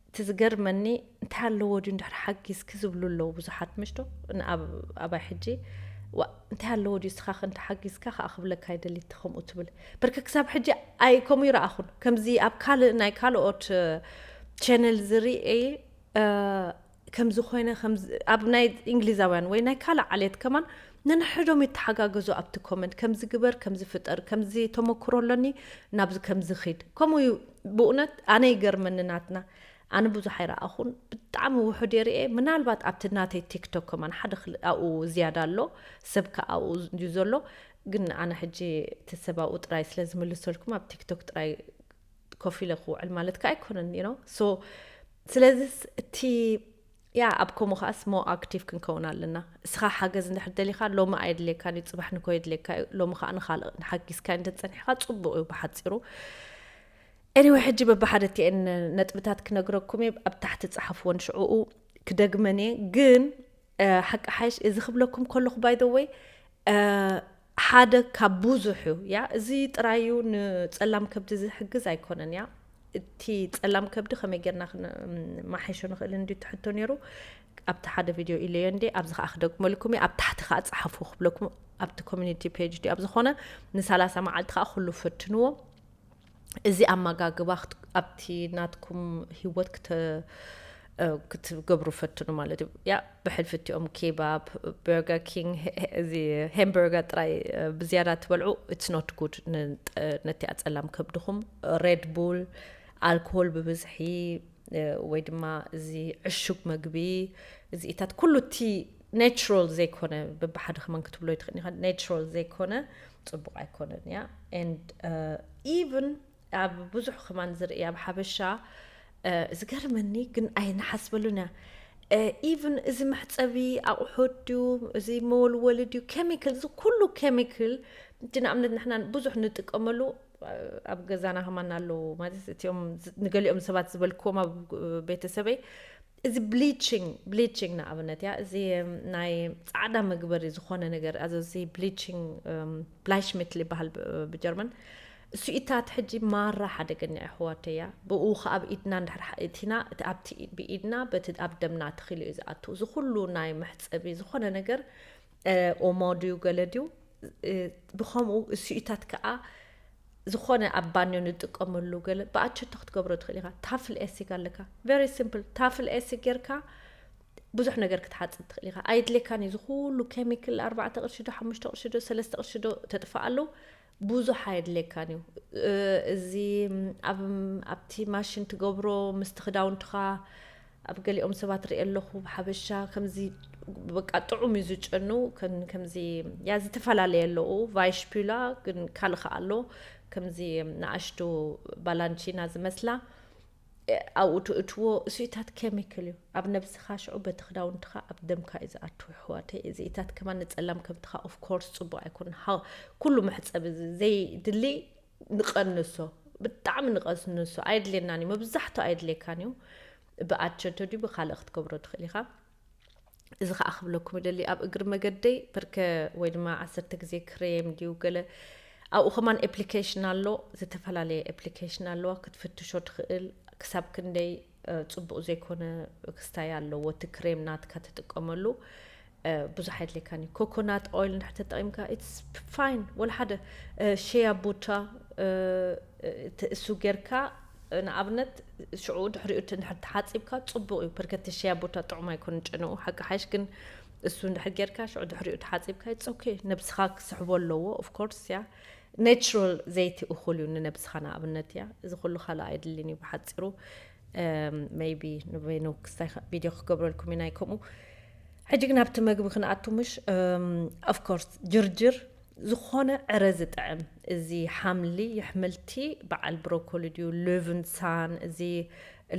እቲ ዝገርመኒ እንታይ ኣለዎ ድዩ እንድሕር ሓጊዝኪ ዝብሉ ኣለዉ ብዙሓት ምሽቶ ኣባይ ሕጂ እንታይ ኣለዎ ድዩ ስኻ ክንተ ሓጊዝካ ከዓ ክብለካ ይደሊ ከምኡ ትብል ብርክ ክሳብ ሕጂ ኣይ ከምኡ ይረኣኹን ከምዚ ኣብ ካልእ ናይ ካልኦት ቸነል ዝርኤ ከምዚ ኮይነ ኣብ ናይ እንግሊዛውያን ወይ ናይ ካልእ ዓሌት ከማን ነንሕዶም ይተሓጋገዙ ኣብቲ ኮመንት ከምዚ ግበር ከምዚ ፍጠር ከምዚ ተመክሮ ኣለኒ ናብዚ ከምዚ ኺድ ከምኡ እዩ ብእውነት ኣነ ይገርመኒ ናትና ኣነ ብዙሕ ኣይረኣኹን ብጣዕሚ ውሑድ የርኤ ምናልባት ኣብቲ ናተይ ቲክቶክ ከማን ሓደ ኣብኡ ዝያዳ ኣሎ ሰብ ከ ኣብኡ እዩ ዘሎ ግን ኣነ ሕጂ እቲ ሰብ ኣብኡ ጥራይ ስለ ዝምልሰልኩም ኣብ ቲክቶክ ጥራይ ኮፍ ኢለ ክውዕል ማለት ከ ኣይኮነን you know so ስለዚስ እቲ ያ ኣብ ከምኡ ከዓስ ሞ ኣክቲቭ ክንከውን ኣለና እስኻ ሓገዝ እንድሕር ደሊኻ ሎሚ ኣየድልየካን እዩ ፅባሕ ንኮ የድልየካ እዩ ሎሚ ከዓ ንካልእ ንሓጊዝካ እንተፀኒሕካ ፅቡቅ እዩ ብሓፂሩ Anyway ሕጂ በብሓደ እቲአን ነጥብታት ክነግረኩም እየ ኣብ ታሕቲ ፀሓፍወን ሽዕኡ ክደግመን እየ ግን ሓቂ ሓይሽ እዚ ክብለኩም ከለኹ ባይደወይ ሓደ ካብ ብዙሕ እዩ ያ እዚ ጥራይ እዩ ንፀላም ከብዲ ዝሕግዝ ኣይኮነን ያ እቲ ፀላም ከብዲ ከመይ ጌርና ማሓይሾ ንኽእል እንዲ ትሕቶ ነይሩ ኣብቲ ሓደ ቪድዮ ኢለዮ እንዲ ኣብዚ ከዓ ክደግመልኩም እዩ ኣብ ታሕቲ ከዓ ፀሓፉ ክብለኩም ኣብቲ ኮሚኒቲ ፔጅ ድዩ ኣብ ዝኾነ ንሳላሳ መዓልቲ ከዓ ኩሉ ፈትንዎ እዚ ኣመጋግባ ኣብቲ ናትኩም ህይወት ክትገብሩ ፈትኑ ማለት እዩ ያ ብሕልፊ እቲኦም ኬባብ በርገር ኪንግ እዚ ሄምበርገር ጥራይ ብዝያዳ ትበልዑ it's not good ነቲ ኣፀላም ከብድኹም ሬድ ቡል ኣልኮል ብብዝሒ ወይ ድማ እዚ ዕሹግ መግቢ እዚኢታት ኩሉ እቲ ናቹራል ዘይኮነ፣ በብሓደ ከማን ክትብሎ ይትኽእል ኢኻ። ናቹራል ዘይኮነ ጽቡቕ ኣይኮነን እያ። And even ኣብ ብዙሕ ከማን ዝርኢ ኣብ ሓበሻ ዝገርመኒ ግን ኣይንሓስበሉን እያ። Even እዚ መሕፀቢ ኣቑሑት ድዩ፣ እዚ መወልወሊ ድዩ፣ ኬሚካል፣ እዚ ኩሉ ኬሚካል። እቲ ንኣብነት ንሕና ብዙሕ ንጥቀመሉ ኣብ ገዛና ከማን ኣለዉ ማለት እቲኦም ንገሊኦም ሰባት ዝበልክዎም ኣብ ቤተሰበይ እዚ ብሊቺንግ ብሊቺንግ ንኣብነት እያ። እዚ ናይ ፃዕዳ መግበሪ ዝኾነ ነገር ኣዚ ብሊቺንግ ብላይሽሚትል ይበሃል ብጀርመን። እሱኢታት ሕጂ ማራ ሓደገኛ ኣሕዋተያ። ብኡ ከኣ ኣብ ኢድና እንድሕር እቲና ኣብቲ ብኢድና በቲ ኣብ ደምና ተኺሉ እዩ ዝኣቱ። እዚ ኩሉ ናይ መሕፀቢ ዝኾነ ነገር ኦሞ ድዩ ገለ ድዩ ብኸምኡ እሱኢታት ከኣ ዝኾነ ኣብ ባንዮ ንጥቀመሉ ገለ ብኣቸቶ ክትገብሮ ትኽእል ኢኻ። ታፍል ኤሲግ ኣለካ፣ ቨሪ ሲምፕል። ታፍል ኤሲግ ጌርካ ብዙሕ ነገር ክትሓፅብ ትኽእል ኢኻ። ኣይድሌካን እዩ ዝኩሉ ኬሚካል። ኣርባዕተ ቅርሺ ዶ ሓሙሽተ ቅርሺ ዶ ሰለስተ ቅርሺ ዶ ተጥፍኣሉ ብዙሕ ኣየድሌካን እዩ። እዚ ኣብቲ ማሽን ትገብሮ ምስቲ ክዳውንትኻ ኣብ ገሊኦም ሰባት ርኢ ኣለኹ። ብሓበሻ ከምዚ በቃ ጥዑም እዩ ዝጨኑ። ከምዚ ያ ዝተፈላለየ ኣለዉ። ቫይሽፒላ ግን ካልእ ከኣ ኣሎ። ከምዚ ንኣሽቱ ባላንቺና ዝመስላ ኣብኡ ትእትዎ። እሱኢታት ኬሚካል እዩ ኣብ ነብስኻ። ሽዑ በቲ ክዳውንትኻ ኣብ ደምካ እዩ ዝኣቱ። ኣሕዋተይ፣ እዚኢታት ከማን ንጸላም ከብድኻ ኦፍኮርስ ጽቡቕ ኣይኮን። ኩሉ መሕጸቢ ዘይድሊ ንቐንሶ፣ ብጣዕሚ ንቐንሶ። ኣይድሌናን እዩ፣ መብዛሕቱ ኣይድሌካን እዩ። ብኣቸቶ ድዩ ብካልእ ክትገብሮ ትኽእል ኢኻ። እዚ ከዓ ክብለኩም ይደሊ፣ ኣብ እግሪ መገደይ ብርከ ወይ ድማ ዓሰርተ ግዜ ክሬም ድዩ ገለ ኣብኡ ከማን ኤፕሊኬሽን ኣሎ፣ ዝተፈላለየ ኤፕሊኬሽን ኣለዋ ክትፍትሾ ትኽእል። ክሳብ ክንደይ ፅቡቕ ዘይኮነ ክስታይ ኣለዎ እቲ ክሬም ናትካ ትጥቀመሉ። ብዙሕ ኣይድሌካን እዩ። ኮኮናት ኦይል እንድሕር ተጠቒምካ ኢትስ ፋይን። ወላ ሓደ ሸያ ቡታ እሱ ጌርካ ንኣብነት ሽዑ ድሕሪኡ እንድሕር ተሓፂብካ ፅቡቕ እዩ። ፐርከቲ ሸያ ቡታ ጥዑም ኣይኮን ጨንኡ ሓቂ ሓይሽ ግን እሱ እንድሕር ጌርካ ሽዑ ድሕሪኡ ተሓፂብካ ኢትስ ኦኬ። ነብስኻ ክስሕቦ ኣለዎ ኦፍኮርስ ያ ናቹራል ዘይቲ እኹል እዩ ንነብስኻ ንኣብነት እያ። እዚ ኩሉ ካልእ ኣይድልን እዩ ብሓፂሩ። ሜይቢ ንበይኑ ክስታይ ቪድዮ ክገብረልኩም ኢና ከምኡ። ሕጂ ግን ኣብቲ መግቢ ክንኣቱ ምሽ ኦፍኮርስ ጅርጅር ዝኾነ ዕረ ዝጥዕም እዚ ሓምሊ የሕምልቲ በዓል ብሮኮሊ ድዩ ልቭንሳን እዚ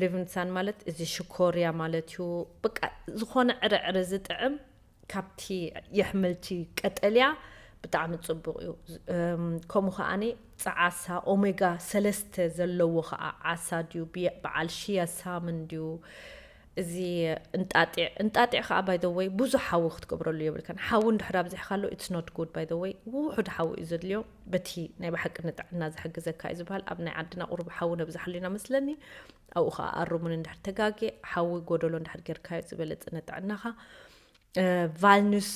ልቭንሳን ማለት እዚ ሽኮርያ ማለት እዩ። በቃ ዝኾነ ዕረ ዕረ ዝጥዕም ካብቲ የሕምልቲ ቀጠልያ ብጣዕሚ ጽቡቕ እዩ። ከምኡ ከዓኒ ጸዓሳ ኦሜጋ ሰለስተ ዘለዎ ከዓ ዓሳ ድዩ በዓል ሽያ ሳምን ድዩ? እዚ እንጣጢዕ እንጣጢዕ ከዓ ባይ ዘ ወይ ብዙሕ ሓዊ ክትገብረሉ የብልካን። ሓዊ እንድሕር ኣብዚሕካሉ ኢትስ ኖት ጉድ ባይ ዘ ወይ። ውሑድ ሓዊ እዩ ዘድልዮ። በቲ ናይ ብሓቂ ንጥዕና ዝሕግዘካ እዩ ዝበሃል። ኣብ ናይ ዓድና ቁሩብ ሓዊ ነብዝሓሉ ኢና መስለኒ። ኣብኡ ከዓ ኣሩሙን እንድሕር ተጋጌ ሓዊ ጎደሎ እንድሕር ጌርካዮ ዝበለጸ ንጥዕናኻ። ቫልኑስ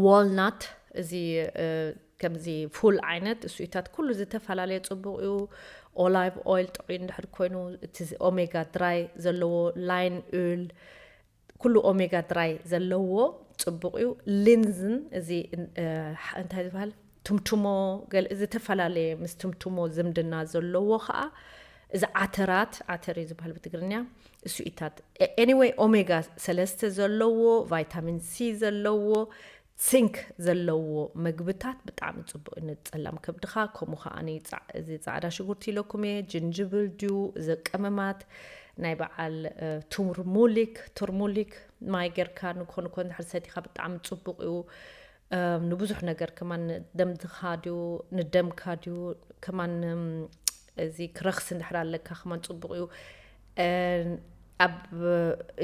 ዋልናት እዚ ከምዚ ፉል ዓይነት እሱኢታት ኩሉ ዝተፈላለየ ጽቡቕ እዩ። ኦላይቭ ኦይል ጥዑይ እንድሕር ኮይኑ እቲ ኦሜጋ ድራይ ዘለዎ ላይን ኡል ኩሉ ኦሜጋ ድራይ ዘለዎ ጽቡቕ እዩ። ሊንዝን እዚ እንታይ ዝበሃል ትምትሞ ዝተፈላለየ ምስ ትምትሞ ዝምድና ዘለዎ ከዓ እዚ ዓተራት ዓተር እዩ ዝበሃል ብትግርኛ። እሱ ኢታት ኤኒወይ ኦሜጋ ሰለስተ ዘለዎ ቫይታሚን ሲ ዘለዎ ሲንክ ዘለዎ መግብታት ብጣዕሚ ጽቡቅ እዩ ንጸላም ከብድኻ። ከምኡ ከዓኒ እዚ ጻዕዳ ሽጉርቲ ኢለኩም እየ፣ ጅንጅብል ድዩ፣ እዚ ቀመማት ናይ በዓል ቱርሙሊክ ቱርሙሊክ ማይ ጌርካ ንኮንኮ እንድሕር ሰቲኻ ብጣዕሚ ጽቡቅ እዩ። ንብዙሕ ነገር ከማን ንደምካ ድዩ ንደምካ ድዩ ከማን እዚ ክረኽሲ እንድሕር ኣለካ ከማን ጽቡቕ እዩ። ኣብ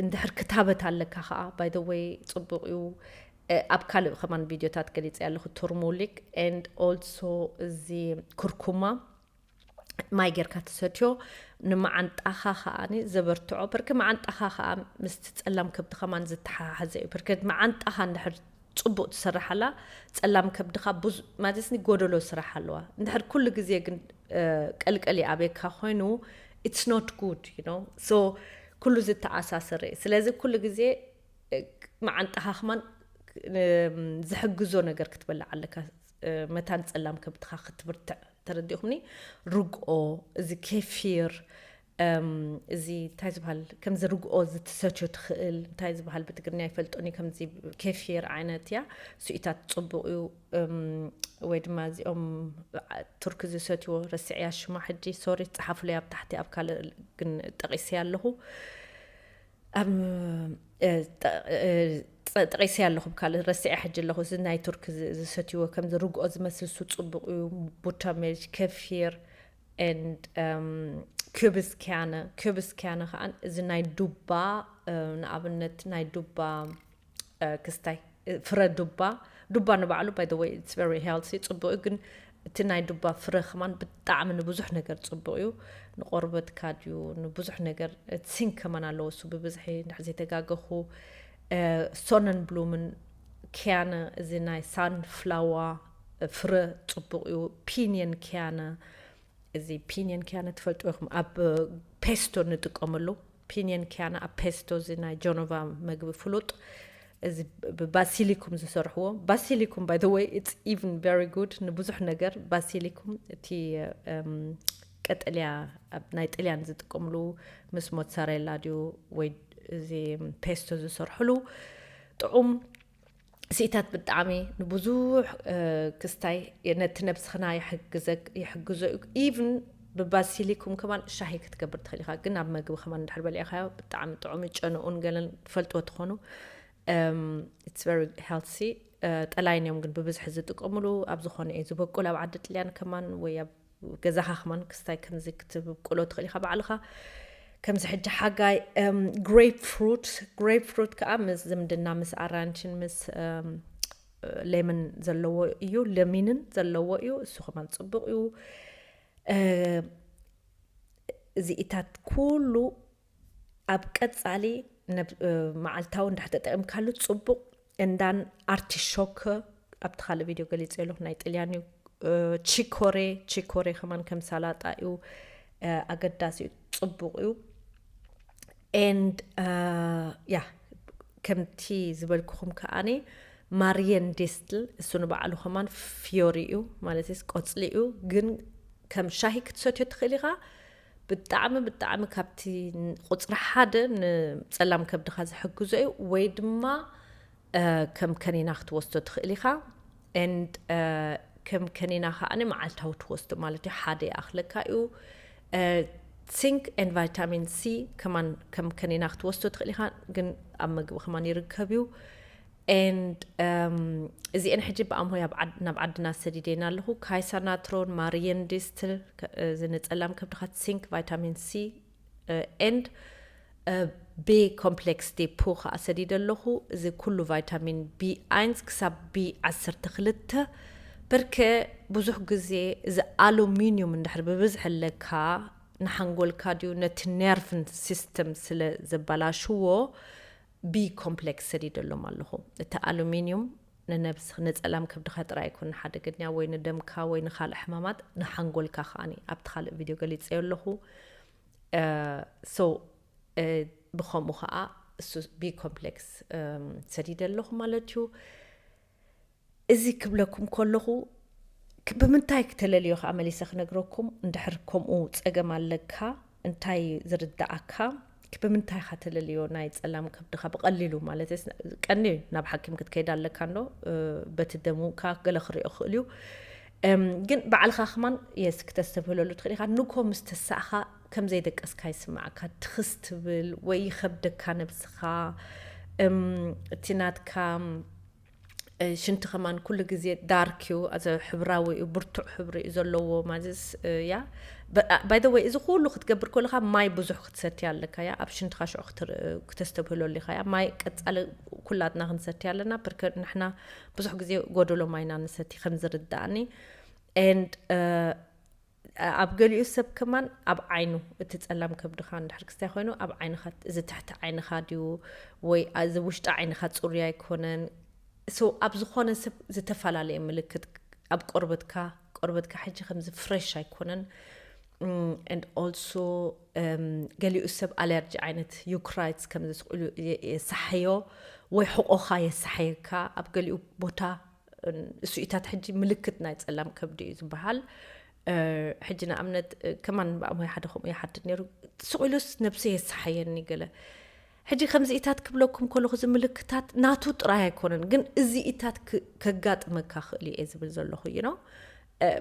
እንድሕር ክታበት ኣለካ ከዓ ባይ ዘ ወይ ጽቡቕ እዩ። ኣብ ካልእ ከማን ቪድዮታት ገሊፀ ኣለኹ ቱርሙሊክ and also እዚ ኩርኩማ ማይ ጌርካ ትሰትዮ ንመዓንጣኻ ከዓኒ ዘበርትዖ። በርክ መዓንጣኻ ከዓ ምስቲ ጸላም ከብቲ ከማን ዝተሓሓዘ እዩ። በርክ መዓንጣኻ እንድሕር ጽቡቕ ትሰርሓላ ጸላም ከብድኻ ማለትኒ ጎደሎ ስራሕ ኣለዋ። እንድሕር ኩሉ ግዜ ግን ቀልቀል ይኣብየካ ኮይኑ it's not good you know so ኩሉ ዝተኣሳሰረ እዩ። ስለዚ ኩሉ ግዜ መዓንጣኻ ከማን ዝሕግዞ ነገር ክትበልዕ ኣለካ። መታን ጸላም ከብትኻ ክትብርትዕ ተረዲኹምኒ። ርግኦ፣ እዚ ኬፊር፣ እዚ እንታይ ዝበሃል፣ ከምዚ ርግኦ ዝትሰትዮ ትኽእል፣ እንታይ ዝበሃል ብትግርኛ ይፈልጦኒ፣ ከምዚ ኬፊር ዓይነት እያ። ስኢታት ጽቡቕ እዩ። ወይ ድማ እዚኦም ቱርክ ዝሰትዎ፣ ረስዕያ ሽማ ሕጂ፣ ሶሪ፣ ጸሓፉለይ ኣብ ታሕቲ፣ ኣብ ካልእ ግን ጠቒሰያ ኣለኹ። ኣብ ጠቒሰያ ኣለኹ፣ ካልእ ረስዕያ ሕጂ ኣለኹ። እዚ ናይ ቱርክ ዝሰትይዎ ከምዚ ርግኦ ዝመስል እሱ ጽቡቕ እዩ። ቡተርሜልሽ፣ ከፊር፣ and ኩብስ ኪያነ። ኩብስ ኪያነ ከዓ እዚ ናይ ዱባ፣ ንኣብነት ናይ ዱባ ክስታይ፣ ፍረ ዱባ፣ ዱባ ንባዕሉ፣ by the way, it's very healthy፣ ጽቡቕ እዩ። ግን እቲ ናይ ዱባ ፍረ ከማን ብጣዕሚ ንብዙሕ ነገር ጽቡቕ እዩ። ንቆርበትካ ድዩ ንብዙሕ ነገር። ሲንክ ከማን ኣለዎ እሱ ብብዝሒ፣ እንድሕር ዘይተጋገኹ። ሶነን ብሉምን ኪያነ፣ እዚ ናይ ሳንፍላዋ ፍረ ጽቡቕ እዩ። ፒንየን ኪያነ፣ እዚ ፒንየን ኪያነ ትፈልጥዎ ኢኹም፣ ኣብ ፔስቶ ንጥቀመሉ። ፒንየን ኪያነ ኣብ ፔስቶ፣ እዚ ናይ ጀኖቫ መግቢ ፍሉጥ፣ እዚ ብባሲሊኩም ዝሰርሕዎ። ባሲሊኩም፣ by the way, it's even very good ንብዙሕ ነገር። ባሲሊኩም፣ እቲ ቀጠልያ፣ ኣብ ናይ ጥልያን ዝጥቀምሉ፣ ምስ ሞትሳሬላ ድዩ ወይ እዚ ፔስቶ ዝሰርሕሉ፣ ጥዑም። ስኢታት ብጣዕሚ ንብዙሕ ክስታይ ነቲ ነብስኽና ይሕግዞ እዩ። ኢቭን ብባሲሊኩም ከማን ሻሂ ክትገብር ትኽእል ኢኻ። ግን ኣብ መግቢ ከማን እንድሕር በሊዕኻዮ ብጣዕሚ ጥዑም እዩ። ጨንኡን ገለን ትፈልጥዎ ትኾኑ። It's very healthy። ጠላይን እዮም ግን ብብዝሒ ዝጥቀምሉ። ኣብ ዝኾነ እዩ ዝበቁል፣ ኣብ ዓዲ ጥልያን ከማን ወይ ኣብ ገዛኻ ከማን ክስታይ ከምዚ ክትብቁሎ ትኽእል ኢኻ ባዕልኻ። ከምዚ ሕጂ ሓጋይ፣ grape fruit፣ grape fruit ከዓ ምስ ዝምድና፣ ምስ ኣራንችን ምስ ሌመን ዘለዎ እዩ፣ ለሚንን ዘለዎ እዩ። እሱ ከማን ጽቡቕ እዩ። እዚኢታት ኩሉ ኣብ ቀጻሊ መዓልታዊ እንድሕር ተጠቒምካሉ ጽቡቕ። እንዳን ኣርቲሾክ ኣብቲ ካልእ ቪድዮ ገሊጸ ኣለኹ፣ ናይ ጥልያን እዩ። ቺኮሬ፣ ቺኮሬ ከማን ከም ሳላጣ እዩ፣ ኣገዳሲ እዩ፣ ጽቡቕ እዩ። And ያ፣ ከምቲ ዝበልኩኹም ከኣኒ ማርየን ዲስትል፣ እሱ ንባዕሉ ከማን ፍዮሪ እዩ፣ ማለት ስ ቆጽሊ እዩ። ግን ከም ሻሂ ክትሰትዮ ትኽእል ኢኻ። ብጣዕሚ ብጣዕሚ ካብቲ ቁጽሪ ሓደ ንጸላም ከብድኻ ዝሕግዞ እዩ። ወይ ድማ ከም ከኒና ክትወስዶ ትኽእል ኢኻ። And ከም ከኒና ከኣኒ መዓልታዊ ትወስዶ ማለት እዩ። ሓደ ይኣኽለካ እዩ። Zinc and vitamin C ከማን ከም ከኒና ክትወስዶ ትኽእል ኢኻ፣ ግን ኣብ መግቢ ከማን ይርከብ እዩ። And እዚአን ሕጂ ብኣምሆይ ናብ ዓድና ሰዲደና ኣለኹ። ካይሳ ናትሮን፣ ማርየን ዲስትል፣ እዚ ንጸላም ከብድኻ፣ ዚንክ፣ ቫይታሚን ሲ፣ and ቢ ኮምፕሌክስ ዴፖ ከዓ ሰዲደ ኣለኹ። እዚ ኩሉ ቫይታሚን ቢ ኤን ክሳብ ቢ ዓሰርተ ክልተ። በርከ ብዙሕ ግዜ እዚ ኣሉሚኒዩም እንድሕር ብብዝሒ ኣለካ፣ ንሓንጎልካ ድዩ ነቲ ነርቭን ሲስተም ስለ ዘበላሽዎ፣ ቢ ኮምፕሌክስ ሰዲደሎም ኣለኹ። እቲ ኣሉሚኒዩም ንነብስ ንጸላም ከብድኻ ጥራይ ኣይኮነ ሓደገኛ፣ ወይ ንደምካ ወይ ንኻልእ ሕማማት፣ ንሓንጎልካ ከኣኒ ኣብቲ ካልእ ቪድዮ ገሊጸዮ ኣለኹ። So ብኸምኡ ከዓ እሱ ቢ ኮምፕሌክስ ሰዲደ ኣለኹ ማለት እዩ። እዚ ክብለኩም ከለኹ ብምንታይ ክተለልዮ ከዓ መሊሰ ክነግረኩም። እንድሕር ከምኡ ፀገም ኣለካ፣ እንታይ ዝርዳኣካ፣ ብምንታይ ኢኻ ተለልዮ ናይ ፀላም ከብድኻ ብቐሊሉ ማለት ቀኒ ናብ ሓኪም ክትከይድ ኣለካ እንዶ በቲ ደሙካ ገለ ክሪኦ ክእል እዩ። ግን ባዕልኻ ከማን የስ ክተስተብህለሉ ትኽእል ኢኻ። ንኮ ምስ ተሳእኻ ከም ዘይደቀስካ ይስማዓካ፣ ትኽስ ትብል ወይ ይኸብደካ ነብስኻ። እቲ ናትካ ሽንቲ ከማን ኩሉ ግዜ ዳርክ እዩ፣ ኣዘ ሕብራዊ እዩ፣ ብርቱዕ ሕብሪ እዩ ዘለዎ። ማለትስ ያ ባይ ዘ ወይ እዚ ኩሉ ክትገብር ከለካ ማይ ብዙሕ ክትሰቲ ኣለካ። ያ ኣብ ሽንትካ ሽዑ ክተስተብህለሉ ኢኻ። ያ ማይ ቀጻሊ ኩላትና ክንሰቲ ኣለና። ብርከ ንሕና ብዙሕ ግዜ ጎደሎ ማይና ንሰቲ ከም ዝርዳእኒ። And ኣብ ገሊኡ ሰብ ከማን ኣብ ዓይኑ፣ እቲ ጸላም ከብድኻ እንድሕር ክስታይ ኮይኑ ኣብ ዓይንኻ፣ እዚ ትሕቲ ዓይንኻ ድዩ ወይ እዚ ውሽጢ ዓይንኻ ጽሩይ ኣይኮነን። So ኣብ ዝኾነ ሰብ ዝተፈላለየ ምልክት ኣብ ቆርበትካ፣ ቆርበትካ ሕጂ ከምዚ ፍሬሽ ኣይኮነን። And also ገሊኡ ሰብ ኣለርጂ ዓይነት ዩክራይትስ ከም ዘስኽእሉ የሳሕዮ ወይ ሕቆኻ የሳሕየካ ኣብ ገሊኡ ቦታ። እሱኢታት ሕጂ ምልክት ናይ ጸላም ከብዲ እዩ ዝበሃል። ሕጂ ንኣብነት ከማን ብኣሞይ ሓደ ከምኡ ይሓትት ነይሩ። ስቕ ኢሉስ ነብሰይ የሰሓየኒ ገለ። ሕጂ ከምዚኢታት ክብለኩም ከለኹ፣ እዚ ምልክታት ናቱ ጥራይ ኣይኮነን፣ ግን እዚኢታት ከጋጥመካ ክእል እየ ዝብል ዘለኹ። ዩ ኖ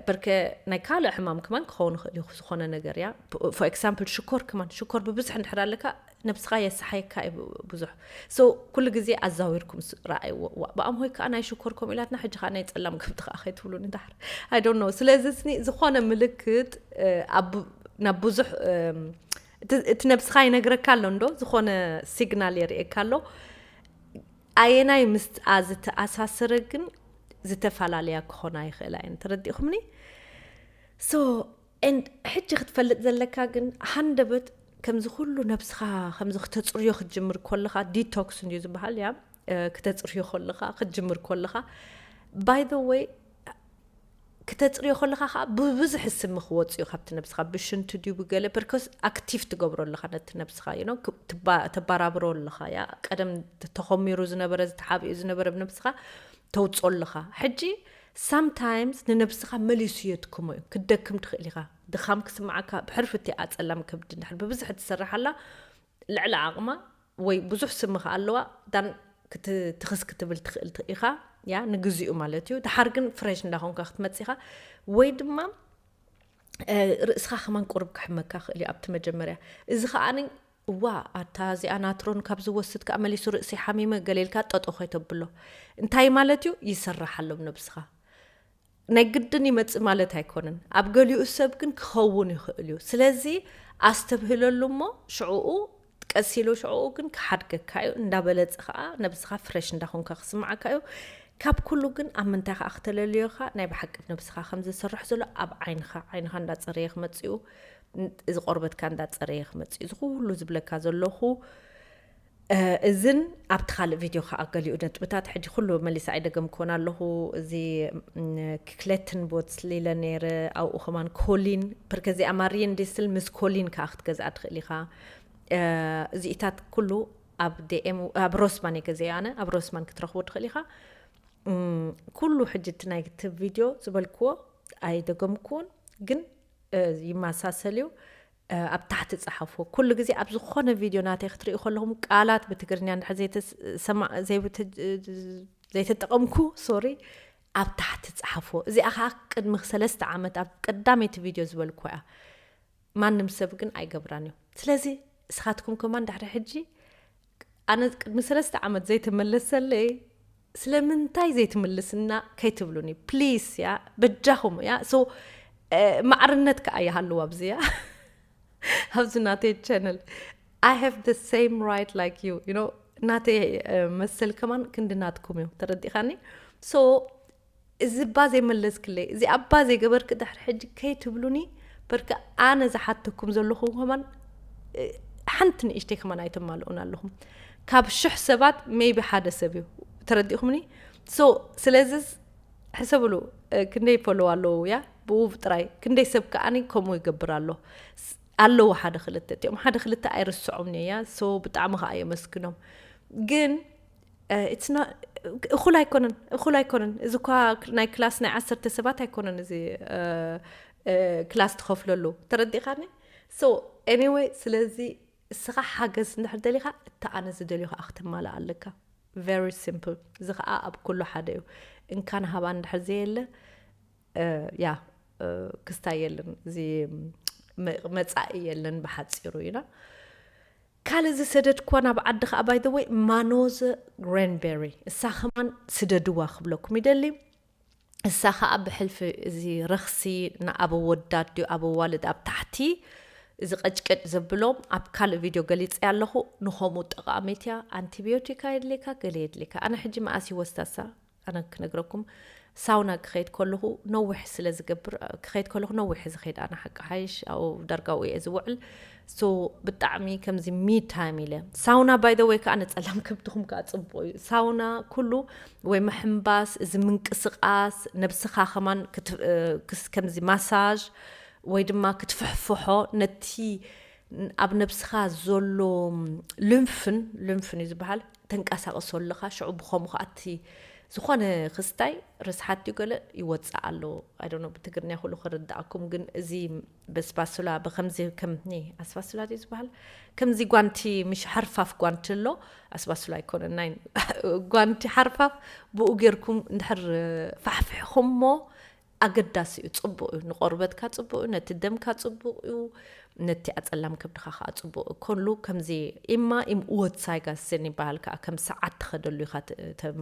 በርከ ናይ ካልእ ሕማም ከማን ክኸውን ክእል እዩ። ዝኾነ ነገር እያ። ፎር ኤግዛምፕል ሽኮር ከማን፣ ሽኮር ብብዝሕ እንድሕር ኣለካ ነብስኻ የሰሓየካ እዩ ብዙሕ። ሶ ኩሉ ግዜ ኣዛዊርኩም ስ- ረኣይዎ። ዋ፣ ብኣምሆይ ከዓ ናይ ሽኮር ከምኡ ኢላትና፣ ሕጂ ከዓ ናይ ጸላም ከብቲ ከዓ ከይትብሉኒ ድሓር። ኣይ ዶንት ኖ። ስለዚ ስኒ ዝኾነ ምልክት እ፣ ኣብ ናብ ብዙሕ እም፣ እቲ እቲ ነብስኻ ይነግረካ ኣሎ እንዶ፣ ዝኾነ ሲግናል የርእየካ ኣሎ። ኣየናይ ምስኣ ዝተኣሳሰረ ግን ዝተፈላለያ ክኾና ይኽእላ እየን። ተረዲእኹምኒ? ሶ ኤንድ ሕጂ ክትፈልጥ ዘለካ ግን፣ ሃንደበት ከምዚ ኩሉ ነብስኻ ከምዚ ክተፅርዮ ክትጅምር ከለኻ፣ ዲቶክስ እንድዩ ዝበሃል እያ። ክተፅርዮ ከለኻ፣ ክትጅምር ከለኻ፣ ባይ ዘ ወይ ክተፅርዮ ከለኻ ከዓ ብብዙሕ ስሚ ክወፅኡ ካብቲ ነብስኻ፣ ብሽንቲ ድዩ ብገለ ፐርከስ ኣክቲቭ ትገብሮ ኣለኻ ነቲ ነብስኻ። ዩ ኖ ተባራብሮ ኣለኻ እያ። ቀደም ተኾሚሩ ዝነበረ ዝተሓቢኡ ዝነበረ ብነብስኻ ተውፅኦ ኣለኻ። ሕጂ ሳምታይምስ ንነብስኻ መሊሱ የድክሞ እዩ። ክትደክም ትኽእል ኢኻ። ድኻም ክስምዓካ ብሕርፍቲ ኣጸላም ከብዲ እንድሕር ብብዝሒ ትሰርሓላ፣ ልዕሊ ዓቕማ ወይ ብዙሕ ስምኻ ኣለዋ ዳን ክትትኽስ ክትብል ትኽእል ኢኻ። ያ ንግዚኡ ማለት እዩ። ድሓር ግን ፍሬሽ እንዳኾንካ ክትመጽእ ኢኻ። ወይ ድማ እ፣ ርእስኻ ከማን ቁሩብ ክሕመካ ክእል እዩ ኣብቲ መጀመርያ። እዚ ከኣኒ እዋ ኣታ እዚኣ ናትሮን ካብ ዝወስድ ከኣ መሊሱ ርእሲ ሓሚመ ገለ ኢልካ ጠጦ ከይተብሎ። እንታይ ማለት እዩ? ይስራሕ ኣሎ ነብስኻ። ናይ ግድን ይመጽእ ማለት ኣይኮነን። ኣብ ገሊኡ ሰብ ግን ክኸውን ይኽእል እዩ። ስለዚ ኣስተብህለሉ እሞ ሽዕኡ ቀስ ኢሉ ሽዕኡ ግን ክሓድገካ እዩ። እንዳበለጸ ከኣ ነብስኻ ፍሬሽ እንዳኾንካ ክስምዓካ እዩ። ካብ ኩሉ ግን ኣብ ምንታይ ከኣ ክተለልዮኻ ናይ ብሓቂ ነብስኻ ከም ዝሰርሕ ዘሎ ኣብ ዓይንኻ ዓይንኻ እንዳጸረየ ክመጽኡ እዚ ቆርበትካ እንዳጸረየ ክመጽእ እዚ ኩሉ ዝብለካ ዘለኹ። እዝን ኣብቲ ካልእ ቪድዮ ከዓ ገሊኡ ነጥብታት ሕጂ ኩሉ መሊሳ ኣይደገምክዎን ኣለኹ። እዚ ክሌትን ቦትስ ሊለ ነይረ። ኣብኡ ከማን ኮሊን ፕርከዚ ኣማሪን ዲስል ምስ ኮሊን ከዓ ክትገዝኣ ትኽእል ኢኻ። እዚኢታት ኩሉ ኣብ ዲኤም ኣብ ሮስማን እየ ገዚአ ኣነ። ኣብ ሮስማን ክትረኽቦ ትኽእል ኢኻ። ኩሉ ሕጂ እቲ ናይ ቪድዮ ዝበልክዎ ኣይደገምኩን፣ ግን ይመሳሰል እዩ። ኣብ ታሕቲ ጸሓፍዎ። ኩሉ ግዜ ኣብ ዝኾነ ቪድዮ ናተይ ክትርእዩ ከለኹም ቃላት ብትግርኛ እንድሕር ዘይተሰማ- ዘይብት- ዘይተጠቐምኩ ሶሪ ኣብ ታሕቲ ጸሓፍዎ። እዚኣ ከዓ ቅድሚ ሰለስተ ዓመት ኣብ ቀዳመይቲ ቪድዮ ዝበልኩ እያ። ማንም ሰብ ግን ኣይገብራን እዩ። ስለዚ እስኻትኩም ከማን ድሕሪ ሕጂ ኣነ ቅድሚ ሰለስተ ዓመት ዘይተመለሰለይ ስለምንታይ ዘይትምልስና ከይትብሉኒ ፕሊስ። ያ በጃኹም ያ ሶ ማዕርነት ከዓ ይሃልዋ ኣብዚ ያ ኣብዚ ናተይ ቻነል I have the same right like you you know ናተይ መሰል ከማን ክንዲ ናትኩም እዩ። ተረዲኻኒ? ሶ እዚ እባ ዘይመለስክለይ እዚ ኣባ ዘይገበርክ ድሕሪ ሕጂ ከይትብሉኒ በርካ ኣነ ዝሓተኩም ዘለኹም ከማን ሓንቲ ንእሽተይ ከማን ኣይተማልኡን ኣለኹም። ካብ ሽሕ ሰባት ሜይቢ ሓደ ሰብ እዩ። ተረዲእኹምኒ? ሶ ስለዚ ሕሰብሉ ክንደይ ፎሎው ኣለዉ እያ ብኡ ጥራይ ክንደይ ሰብ ከኣኒ ከምኡ ይገብር ኣሎ ኣለዉ ሓደ ክልተ እቲኦም ሓደ ክልተ ኣይርስዖም እያ። ሶ ብጣዕሚ ከዓ የመስግኖም። ግን እኹል ኣይኮነን እኹል ኣይኮነን እዚ እኳ ናይ ክላስ ናይ ዓሰርተ ሰባት ኣይኮነን እዚ ክላስ ትኸፍለሉ። ተረዲእካኒ? ሶ ኤኒወይ ስለዚ እስኻ ሓገዝ እንድሕር ደሊኻ እቲ ኣነ ዝደልዮ ከዓ ክትማልእ ኣለካ። ቨሪ ሲምፕል። እዚ ከዓ ኣብ ኩሉ ሓደ እዩ። እንካን ሃባን እንድሕር ዘየለ ያ ክስታይ የለን። እዚ መፃኢ የለን ብሓፂሩ ኢና ካልእ ዝሰደድክዋ ናብ ዓዲ ከዓ ባይ ወይ ማኖዘ ግሬንቤሪ እሳ ከማን ስደድዋ ክብለኩም ይደሊ። እሳ ከዓ ብሕልፊ እዚ ረኽሲ ንኣብ ወዳት ድዩ ኣብ ዋልድ ኣብ ታሕቲ እዚ ቀጭቀጭ ዘብሎም ኣብ ካልእ ቪድዮ ገሊፀ ኣለኹ። ንኸምኡ ጠቃሚት እያ። ኣንቲቢዮቲካ የድልየካ ገለ የድልየካ ኣነ ሕጂ መኣስ ይወስዳሳ ኣነ ክነግረኩም ሳውና ክኸይድ ከለኹ ነዊሕ ስለ ዝገብር ክኸይድ ከለኹ ነዊሕ ዝኸይድ ኣነ ሓቂ ሓይሽ ኣብኡ ዳርጋኡ እየ ዝውዕል። ሶ ብጣዕሚ ከምዚ ሚ ታይም ኢለ ሳውና ባይ ወይ ከዓ ንፀላም ከብትኹም ከዓ ፅቡቅ እዩ። ሳውና ኩሉ ወይ ምሕምባስ እዚ ምንቅስቃስ ነብስኻ ከማን ከምዚ ማሳዥ ወይ ድማ ክትፍሕፍሖ ነቲ ኣብ ነብስኻ ዘሎ ልንፍን ልንፍን እዩ ዝበሃል ተንቀሳቅሶ ኣለኻ ሽዑ ብኸምኡ ከኣቲ ዝኾነ ክስታይ ርስሓት ድዩ ገለ ይወፅእ ኣሎ። I don't know ብትግርኛ ኩሉ ክርዳእኩም፣ ግን እዚ በስባሱላ ብከምዚ ከም ኒ ኣስባሱላ ድዩ ዝበሃል? ከምዚ ጓንቲ፣ ምሽ ሓርፋፍ ጓንቲ ኣሎ፣ ኣስባሱላ ኣይኮነን፣ ናይ ጓንቲ ሓርፋፍ፣ ብኡ ጌርኩም እንድሕር ፋሕፊሕኹሞ ኣገዳሲ እዩ፣ ፅቡቕ እዩ። ንቆርበትካ ፅቡቕ እዩ፣ ነቲ ደምካ ፅቡቕ እዩ፣ ነቲ ኣፀላም ከብድኻ ከዓ ፅቡቕ እዩ። ኮሉ ከምዚ ኢማ ኢም እወት ሳይጋስን ይበሃል ከዓ፣ ከም ሰዓት ትኸደሉ ኢኻ። ት-፣ ተ-፣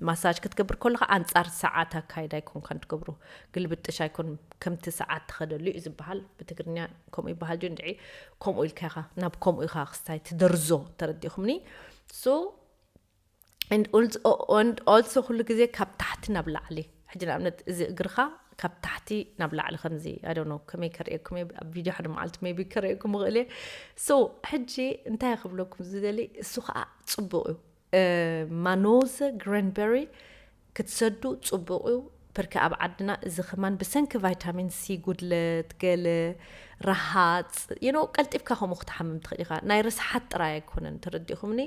ማሳጅ ክትገብር ከለኻ ኣንፃር ሰዓት ኣካይዳ ኣይኮንካን ትገብሮ፣ ግልብጥሽ ኣይኮን፣ ከምቲ ሰዓት ትኸደሉ እዩ ዝበሃል። ብትግርኛ ከምኡ ይበሃል ድዩ እንድዒ? ከምኡ ኢልካ ኢኻ፣ ናብ ከምኡ ኢኻ ክስታይ ትደርዞ። ተረዲኹምኒ? So and also ኩሉ ግዜ ካብ ታሕቲ ናብ ላዕሊ። ሕጂ ንኣብነት እዚ እግርኻ ካብ ታሕቲ ናብ ላዕሊ ከምዚ፣ I don't know ከመይ ከርእየኩም እየ፣ ኣብ ቪድዮ ሓደ መዓልቲ maybe ከርእየኩም እኽእል እየ። So ሕጂ እንታይ ክብለኩም ዝደሊ፣ እሱ ከዓ ፅቡቕ እዩ። ማኖዘ ግረንበሪ ክትሰዱ ፅቡቕ እዩ። ብርኪ ኣብ ዓድና እዚ ከማን ብሰንኪ ቫይታሚን ሲ ጉድለት ገለ ረሃፅ you know ቀልጢፍካ ከምኡ ክትሓምም ትኽእል ኢኻ። ናይ ርስሓት ጥራይ ኣይኮነን፣ ተረዲኹምኒ?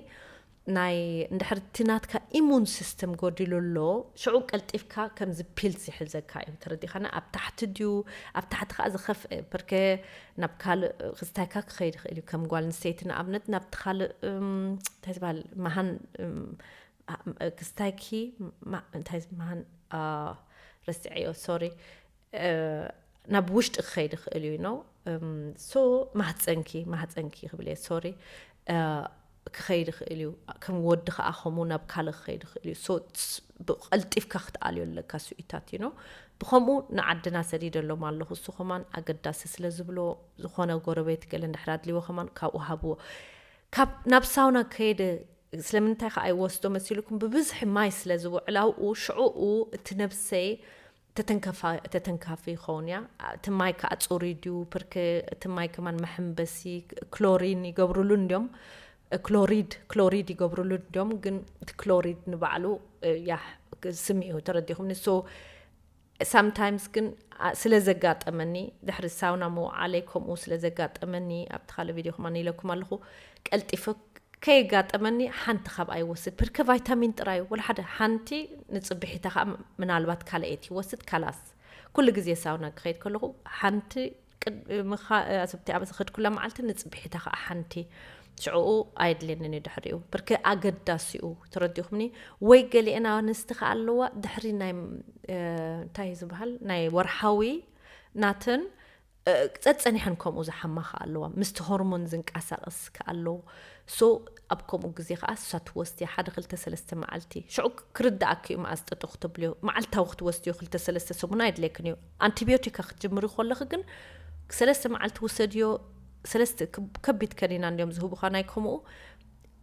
ናይ እንድሕር እቲ ናትካ ኢሙን ሲስተም ጎዲሉ ኣሎ፣ ሽዑ ቀልጢፍካ ከምዚ ፒልስ ይሕዘካ እዩ። ተረዲኻና? ኣብ ታሕቲ ድዩ፣ ኣብ ታሕቲ ከዓ ዝኸፍአ፣ ብርከ ናብ ካልእ ክስታይካ ክኸይድ ይኽእል እዩ። ከም ጓል ኣንስተይቲ ንኣብነት ናብቲ ካልእ እንታይ ዝበሃል መሃን ክስታይኪ እንታይ መሃን ረስዐዮ፣ ሶሪ፣ ናብ ውሽጢ ክኸይድ ይኽእል እዩ ነው። So ማህፀንኪ ማህፀንኪ ክብል እየ፣ ሶሪ፣ ክኸይድ ይኽእል እዩ። ከም ወዲ ከዓ ከምኡ ናብ ካልእ ክኸይድ ይኽእል እዩ። So ብቐልጢፍካ ክትኣልዮ ኣለካ ስኢታት እዩ ነው። ብኸምኡ ንዓድና ሰዲደሎም ኣለኹ። እሱ ከማን ኣገዳሲ ስለ ዝብሎ፣ ዝኾነ ጎረቤት ገለ እንድሕር ኣድልዎ ከማን ካብኡ ሃብዎ። ካብ ናብ ሳውና ከይደ ስለምንታይ ከዓ ይወስዶ መሲልኩም? ብብዝሒ ማይ ስለ ዝውዕል ኣብኡ፣ ሽዕኡ እቲ ነብሰይ ተተንካፊ ይኸውን እያ። እቲ ማይ ከዓ ፅሩይ ድዩ? ብርክ እቲ ማይ ከማን መሐንበሲ ክሎሪን ይገብሩሉ እንዲዮም፣ ክሎሪድ ክሎሪድ ይገብሩሉ እንዲዮም። ግን እቲ ክሎሪድ ንባዕሉ ያ ስም እዩ፣ ተረዲኹምኒ? So ሳምታይምስ ግን ስለ ዘጋጠመኒ፣ ድሕሪ ሳውና ምውዓለይ ከምኡ ስለ ዘጋጠመኒ፣ ኣብቲ ካልእ ቪድዮ ከማን ኢለኩም ኣለኹ፣ ቀልጢፈ ከየጋጠመኒ ሓንቲ ካብኣ ይወስድ። ብርክ ቫይታሚን ጥራይ እዩ፣ ወላ ሓደ ሓንቲ። ንፅብሒታ ከዓ ምናልባት ካልአየት ይወስድ። ካላስ ኩሉ ግዜ ሳውና ክኸይድ ከለኹ ሓንቲ ቅድ-፣ ምኻ-፣ ኣብቲ ኣብ ዝኸድኩላ መዓልቲ ንፅብሒታ ከዓ ሓንቲ። ሽዕኡ ኣየድልየንን እዩ ድሕሪኡ። ብርክ ኣገዳሲኡ፣ ተረዲኹምኒ? ወይ ገሊአን ኣንስቲ ከዓ ኣለዋ ድሕሪ ናይ እንታይ ዝበሃል ናይ ወርሓዊ ናተን ጸጸኒሐን ከምኡ ዝሓማ ከኣ ኣለዋ። ምስቲ ሆርሞን ዝንቀሳቐስ ከኣ ኣለዎ። So ኣብ ከምኡ ግዜ ከኣ እሳ ትወስድያ ሓደ ክልተ ሰለስተ መዓልቲ። ሽዑ ክርድኣኪ እዩ መኣስ ጠጠው ክተብልዮ። መዓልታዊ ክትወስድዮ ክልተ ሰለስተ ሰሙን ኣየድልየክን እዩ። ኣንቲቢዮቲካ ክትጅምሪ ከለኺ ግን ሰለስተ መዓልቲ ውሰድዮ። ሰለስተ ከቢድ ከኒና እንድዮም ዝህቡኻ ናይ ከምኡ።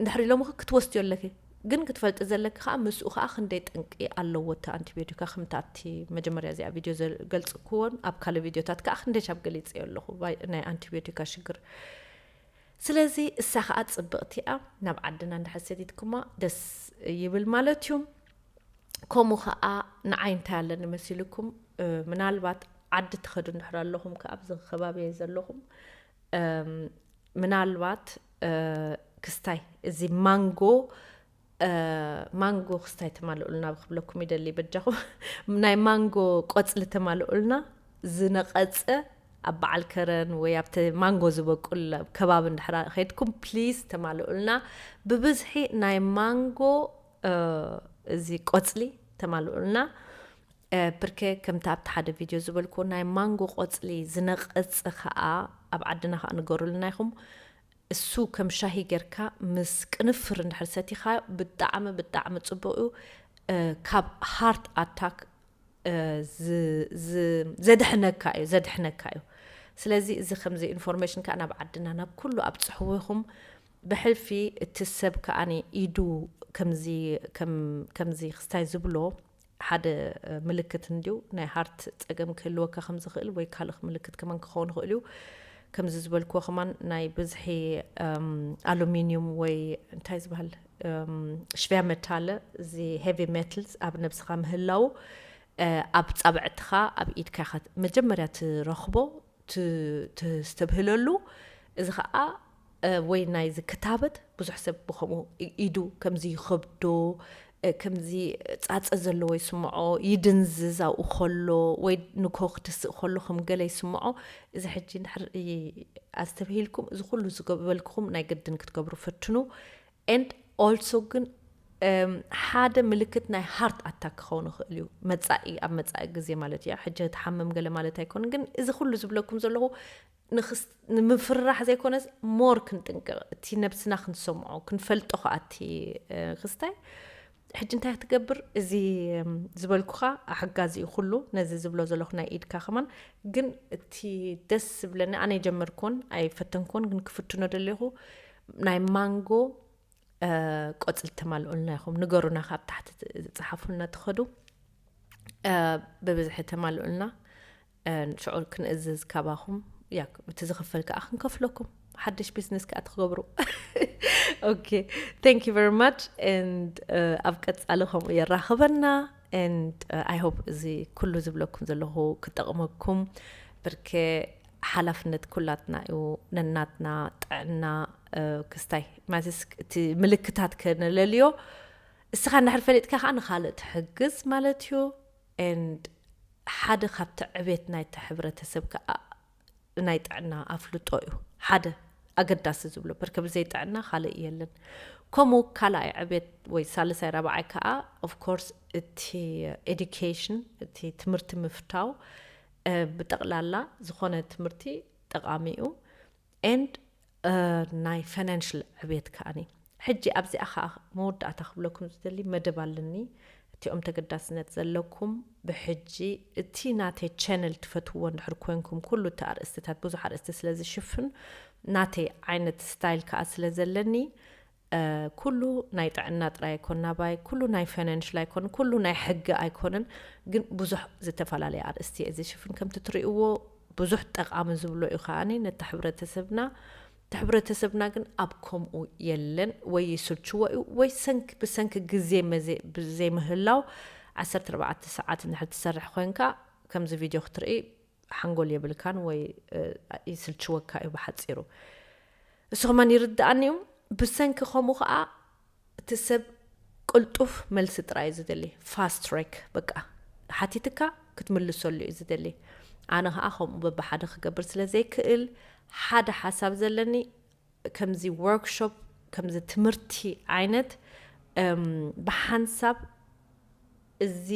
እንድሕር ኢሎምኺ ክትወስድዮ ኣለኪ። ግን ክትፈልጢ ዘለኪ ከኣ ምስኡ ከኣ ክንደይ ጠንቂ ኣለዎ እቲ ኣንቲቢዮቲካ፣ ከምቲ ኣብቲ መጀመርያ እዚኣ ቪድዮ ዘ-፣ ገልጽክዎን ኣብ ካልእ ቪድዮታት ከኣ ክንደይ ሻብ ገሊጸዮ ኣለኹ፣ ቫይ-፣ ናይ ኣንቲቢዮቲካ ሽግር። ስለዚ እሳ ከኣ ጽብቕቲ እያ፣ ናብ ዓድና እንድሕር ሰዲድኩማ ደስ ይብል ማለት እዩ። ከምኡ ከኣ ንዓይ እንታይ ኣለኒ መሲልኩም፣ እ፣ ምናልባት ዓዲ ትኸዱ እንድሕር ኣለኹም ከኣ ኣብዚ ከባቢ ዘለኹም፣ እም፣ ምናልባት፣ እ፣ ክስታይ እዚ ማንጎ፣ እ፣ ማንጎ ክስታይ ተማልኡልና ክብለኩም ይደሊ በጃኹም። ናይ ማንጎ ቆጽሊ ተማልኡልና፣ ዝነቐጸ ኣብ በዓል ከረን ወይ ኣብቲ ማንጎ ዝበቁል ከባቢ እንድሕር ከይድኩም ፕሊዝ ተማልኡልና። ብብዝሒ ናይ ማንጎ፣ እ፣ እዚ ቆጽሊ ተማልኡልና። እ፣ ብርኬ ከምቲ ኣብቲ ሓደ ቪድዮ ዝበልክዎ ናይ ማንጎ ቆጽሊ ዝነቐጸ ከኣ ኣብ ዓድና ከኣ ንገሩልና ኢኹም። እሱ ከም ሻሂ ጌርካ ምስ ቅንፍር እንድሕር ሰቲኻ ብጣዕሚ፣ ብጣዕሚ ጽቡቕ እዩ። እ፣ ካብ ሃርት ኣታክ፣ እ፣ ዝ-፣ ዝ-፣ ዘድሕነካ እዩ፣ ዘድሕነካ እዩ። ስለዚ እዚ ከምዚ ኢንፎርሜሽን ከኣ ናብ ዓድና ናብ ኩሉ ኣብጽሕዎ ኢኹም። ብሕልፊ እቲ ሰብ ከኣኒ ኢዱ ከምዚ፣ ከም፣ ከምዚ ክስታይ ዝብሎ ሓደ፣ እ፣ ምልክት እንድዩ ናይ ሃርት ጸገም ክህልወካ ከም ዝኽእል ወይ ካልእ ምልክት ከማን ክኸውን ይኽእል እዩ። ከምዚ ዝበልክዎ ከማን ናይ ብዝሒ፣ እም፣ ኣሉሚንዩም ወይ እንታይ ዝበሃል፣ እም፣ ሽቬያ መታለ፣ እዚ ሄቪ ሜትልስ ኣብ ነብስኻ ምህላው፣ እ፣ ኣብ ጻብዕትኻ፣ ኣብ ኢድካ ኢኻ መጀመርያ ትረኽቦ፣ ት-፣ ተስተብህለሉ። እዚ ኸኣ፣ እ፣ ወይ ናይዚ ክታበት ብዙሕ ሰብ ብኸምኡ ኢ-፣ ኢዱ ከምዚ ይኸብዶ፣ ከምዚ ፃፀ ዘለዎ ይስምዖ፣ ይድንዝዝ ኣብኡ ከሎ ወይ ንኮ ክትስእ ከሎ ከም ገለ ይስምዖ። እዚ ሕጂ እንድሕር ኣስተብሂልኩም እዚ ኩሉ ዝገበልክኹም ናይ ግድን ክትገብሩ ፈትኑ። And also ግን ሓደ ምልክት ናይ heart attack ክኸውን ይኽእል እዩ፣ መፃኢ ኣብ መፃኢ ግዜ ማለት እዩ። ሕጂ ክትሓምም ገለ ማለት ኣይኮን፣ ግን እዚ ኩሉ ዝብለኩም ዘለኹ ንምፍርራሕ ዘይኮነስ more ክንጥንቀቕ፣ እቲ ነብስና ክንሰምዖ ክንፈልጦ ከዓ እቲ ክስታይ። ሕጂ እንታይ ክትገብር? እዚ ዝበልኩኻ ኣሕጋዚ እዩ ኩሉ ነዚ ዝብሎ ዘለኹ ናይ ኢድካ ከማን። ግን እቲ ደስ ዝብለኒ፣ ኣነ የጀመርኩን ኣይፈተንኩን፣ ግን ክፍትኖ ደለኹ ናይ ማንጎ ቆፅሊ ተማልኡልና ኢኹም፣ ንገሩና፣ ካብ ታሕቲ ዝፀሓፉልና ትኸዱ ብብዝሒ ተማልኡልና። ሽዑ ክንእዝዝ ካባኹም፣ ያ እቲ ዝኽፈል ከዓ ክንከፍለኩም፣ ሓድሽ ቢዝነስ ከዓ ትገብሩ። Okay, thank you very much and ኣብ ቀፃሊ ከምኡ የራኽበና። And I hope እዚ ኩሉ ዝብለኩም ዘለኹ ክጠቕመኩም። ብርኬ ሓላፍነት ኩላትና እዩ፣ ነናትና ጥዕና ክስታይ ማለትስ እቲ ምልክታት ከነለልዮ፣ እስኻ እንድሕር ፈሊጥካ ከዓ ንኻልእ ትሕግዝ ማለት እዩ። And ሓደ ካብቲ ዕቤት ናይቲ ሕብረተሰብ ከዓ ናይ ጥዕና ኣፍልጦ እዩ ሓደ ኣገዳሲ ዝብሎ። በርከ ብዘይ ጥዕና ካልእ የለን። ከምኡ ካልኣይ ዕቤት ወይ ሳልሳይ ራብዓይ ከዓ of course እቲ education፣ እቲ ትምህርቲ ምፍታው ብጠቕላላ ዝኾነ ትምህርቲ ጠቓሚ እዩ። And ናይ financial ዕቤት ከዓኒ። ሕጂ ኣብዚኣ ከዓ መወዳእታ ክብለኩም ዝደሊ መደብ ኣለኒ። እቲኦም ተገዳስነት ዘለኩም ብሕጂ እቲ ናተይ ቻነል ትፈትውዎ እንድሕር ኮንኩም፣ ኩሉ እቲ ኣርእስትታት ብዙሕ ኣርእስቲ ስለ ዝሽፍን ናተይ ዓይነት ስታይል ከዓ ስለ ዘለኒ ኩሉ ናይ ጥዕና ጥራይ ኣይኮን ናባይ፣ ኩሉ ናይ ፋይናንሽል ኣይኮን፣ ኩሉ ናይ ሕጊ ኣይኮንን፣ ግን ብዙሕ ዝተፈላለየ ኣርእስቲ እየ ዝሽፍን። ከምቲ ትርእይዎ ብዙሕ ጠቓሚ ዝብሎ እዩ ከዓኒ ነቲ ሕብረተሰብና። እቲ ሕብረተሰብና ግን ኣብ ከምኡ የለን፣ ወይ ይስልችዎ እዩ ወይ ሰንክ ብሰንኪ ግዜ መዘ- ብዘይምህላው ዓሰርተ ኣርባዕተ ሰዓት እንድሕር ትሰርሕ ኮይንካ ከምዚ ቪድዮ ክትርኢ ሓንጎል የብልካን ወይ ይስልችወካ እዩ ብሓፂሩ። እሱ ከማን ይርድኣኒ እዩ። ብሰንኪ ከምኡ ከዓ እቲ ሰብ ቅልጡፍ መልሲ ጥራይ እዩ ዝደሊ፣ ፋስት ትራክ በቃ ሓቲትካ ክትምልሰሉ እዩ ዝደሊ። ኣነ ከዓ ከምኡ በብሓደ ክገብር ስለ ዘይክእል ሓደ ሓሳብ ዘለኒ ከምዚ ወርክሾፕ ከምዚ ትምህርቲ ዓይነት ብሓንሳብ እዚ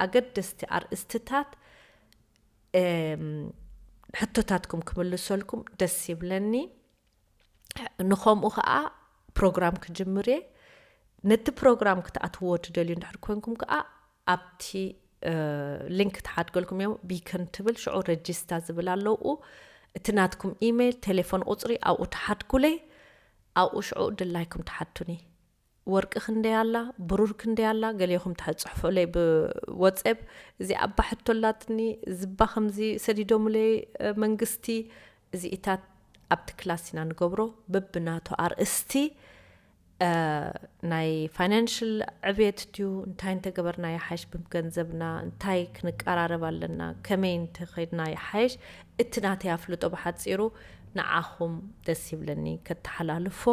ኣገደስቲ ኣርእስትታት ሕቶታትኩም ክምልሰልኩም ደስ ይብለኒ። ንኸምኡ ከዓ ፕሮግራም ክጅምር እየ። ነቲ ፕሮግራም ክትኣትዎ ትደልዩ እንድሕር ኮንኩም ከዓ ኣብቲ ሊንክ ትሓድገልኩም እዮም። ቢከን ትብል ሽዑ ረጅስታ ዝብል ኣለውኡ። እቲ ናትኩም ኢሜይል፣ ቴሌፎን ቁፅሪ ኣብኡ ትሓድጉለይ። ኣብኡ ሽዑ ድላይኩም ትሓቱኒ። ወርቂ ክንደይ ኣላ፣ ብሩር ክንደይ ኣላ፣ ገሊኹም ትጽሕፉለይ ብወፅኤፕ። እዚ ኣባ ሕቶ ኣላትኒ፣ ዝባ ከምዚ ሰዲዶምለይ መንግስቲ። እዚኢታት ኣብቲ ክላስ ኢና ንገብሮ በብናቱ ኣርእስቲ። ናይ ፋይናንሽል ዕብየት ድዩ፣ እንታይ እንተገበርና ይሓይሽ፣ ብገንዘብና እንታይ ክንቀራረብ ኣለና፣ ከመይ እንተኸድና ይሓይሽ፣ እቲ ናተይ ኣፍልጦ ብሓፂሩ ንዓኹም ደስ ይብለኒ ከተሓላልፎ።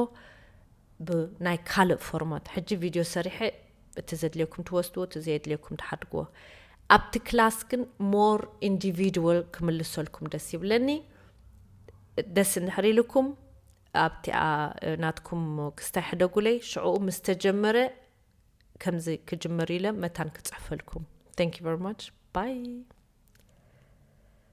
ብናይ ካልእ ፎርማት ሕጂ ቪድዮ ሰሪሐ እቲ ዘድልየኩም ትወስድዎ፣ እቲ ዘየድልየኩም ትሓድግዎ። ኣብቲ ክላስ ግን ሞር ኢንዲቪድዋል ክምልሰልኩም ደስ ይብለኒ። ደስ እንድሕር ኢልኩም ኣብቲኣ ናትኩም ክስታይ ሕደጉለይ። ሽዕኡ ምስ ተጀመረ ከምዚ ክጅምር ኢለ መታን ክፅሕፈልኩም። Thank you very much. Bye.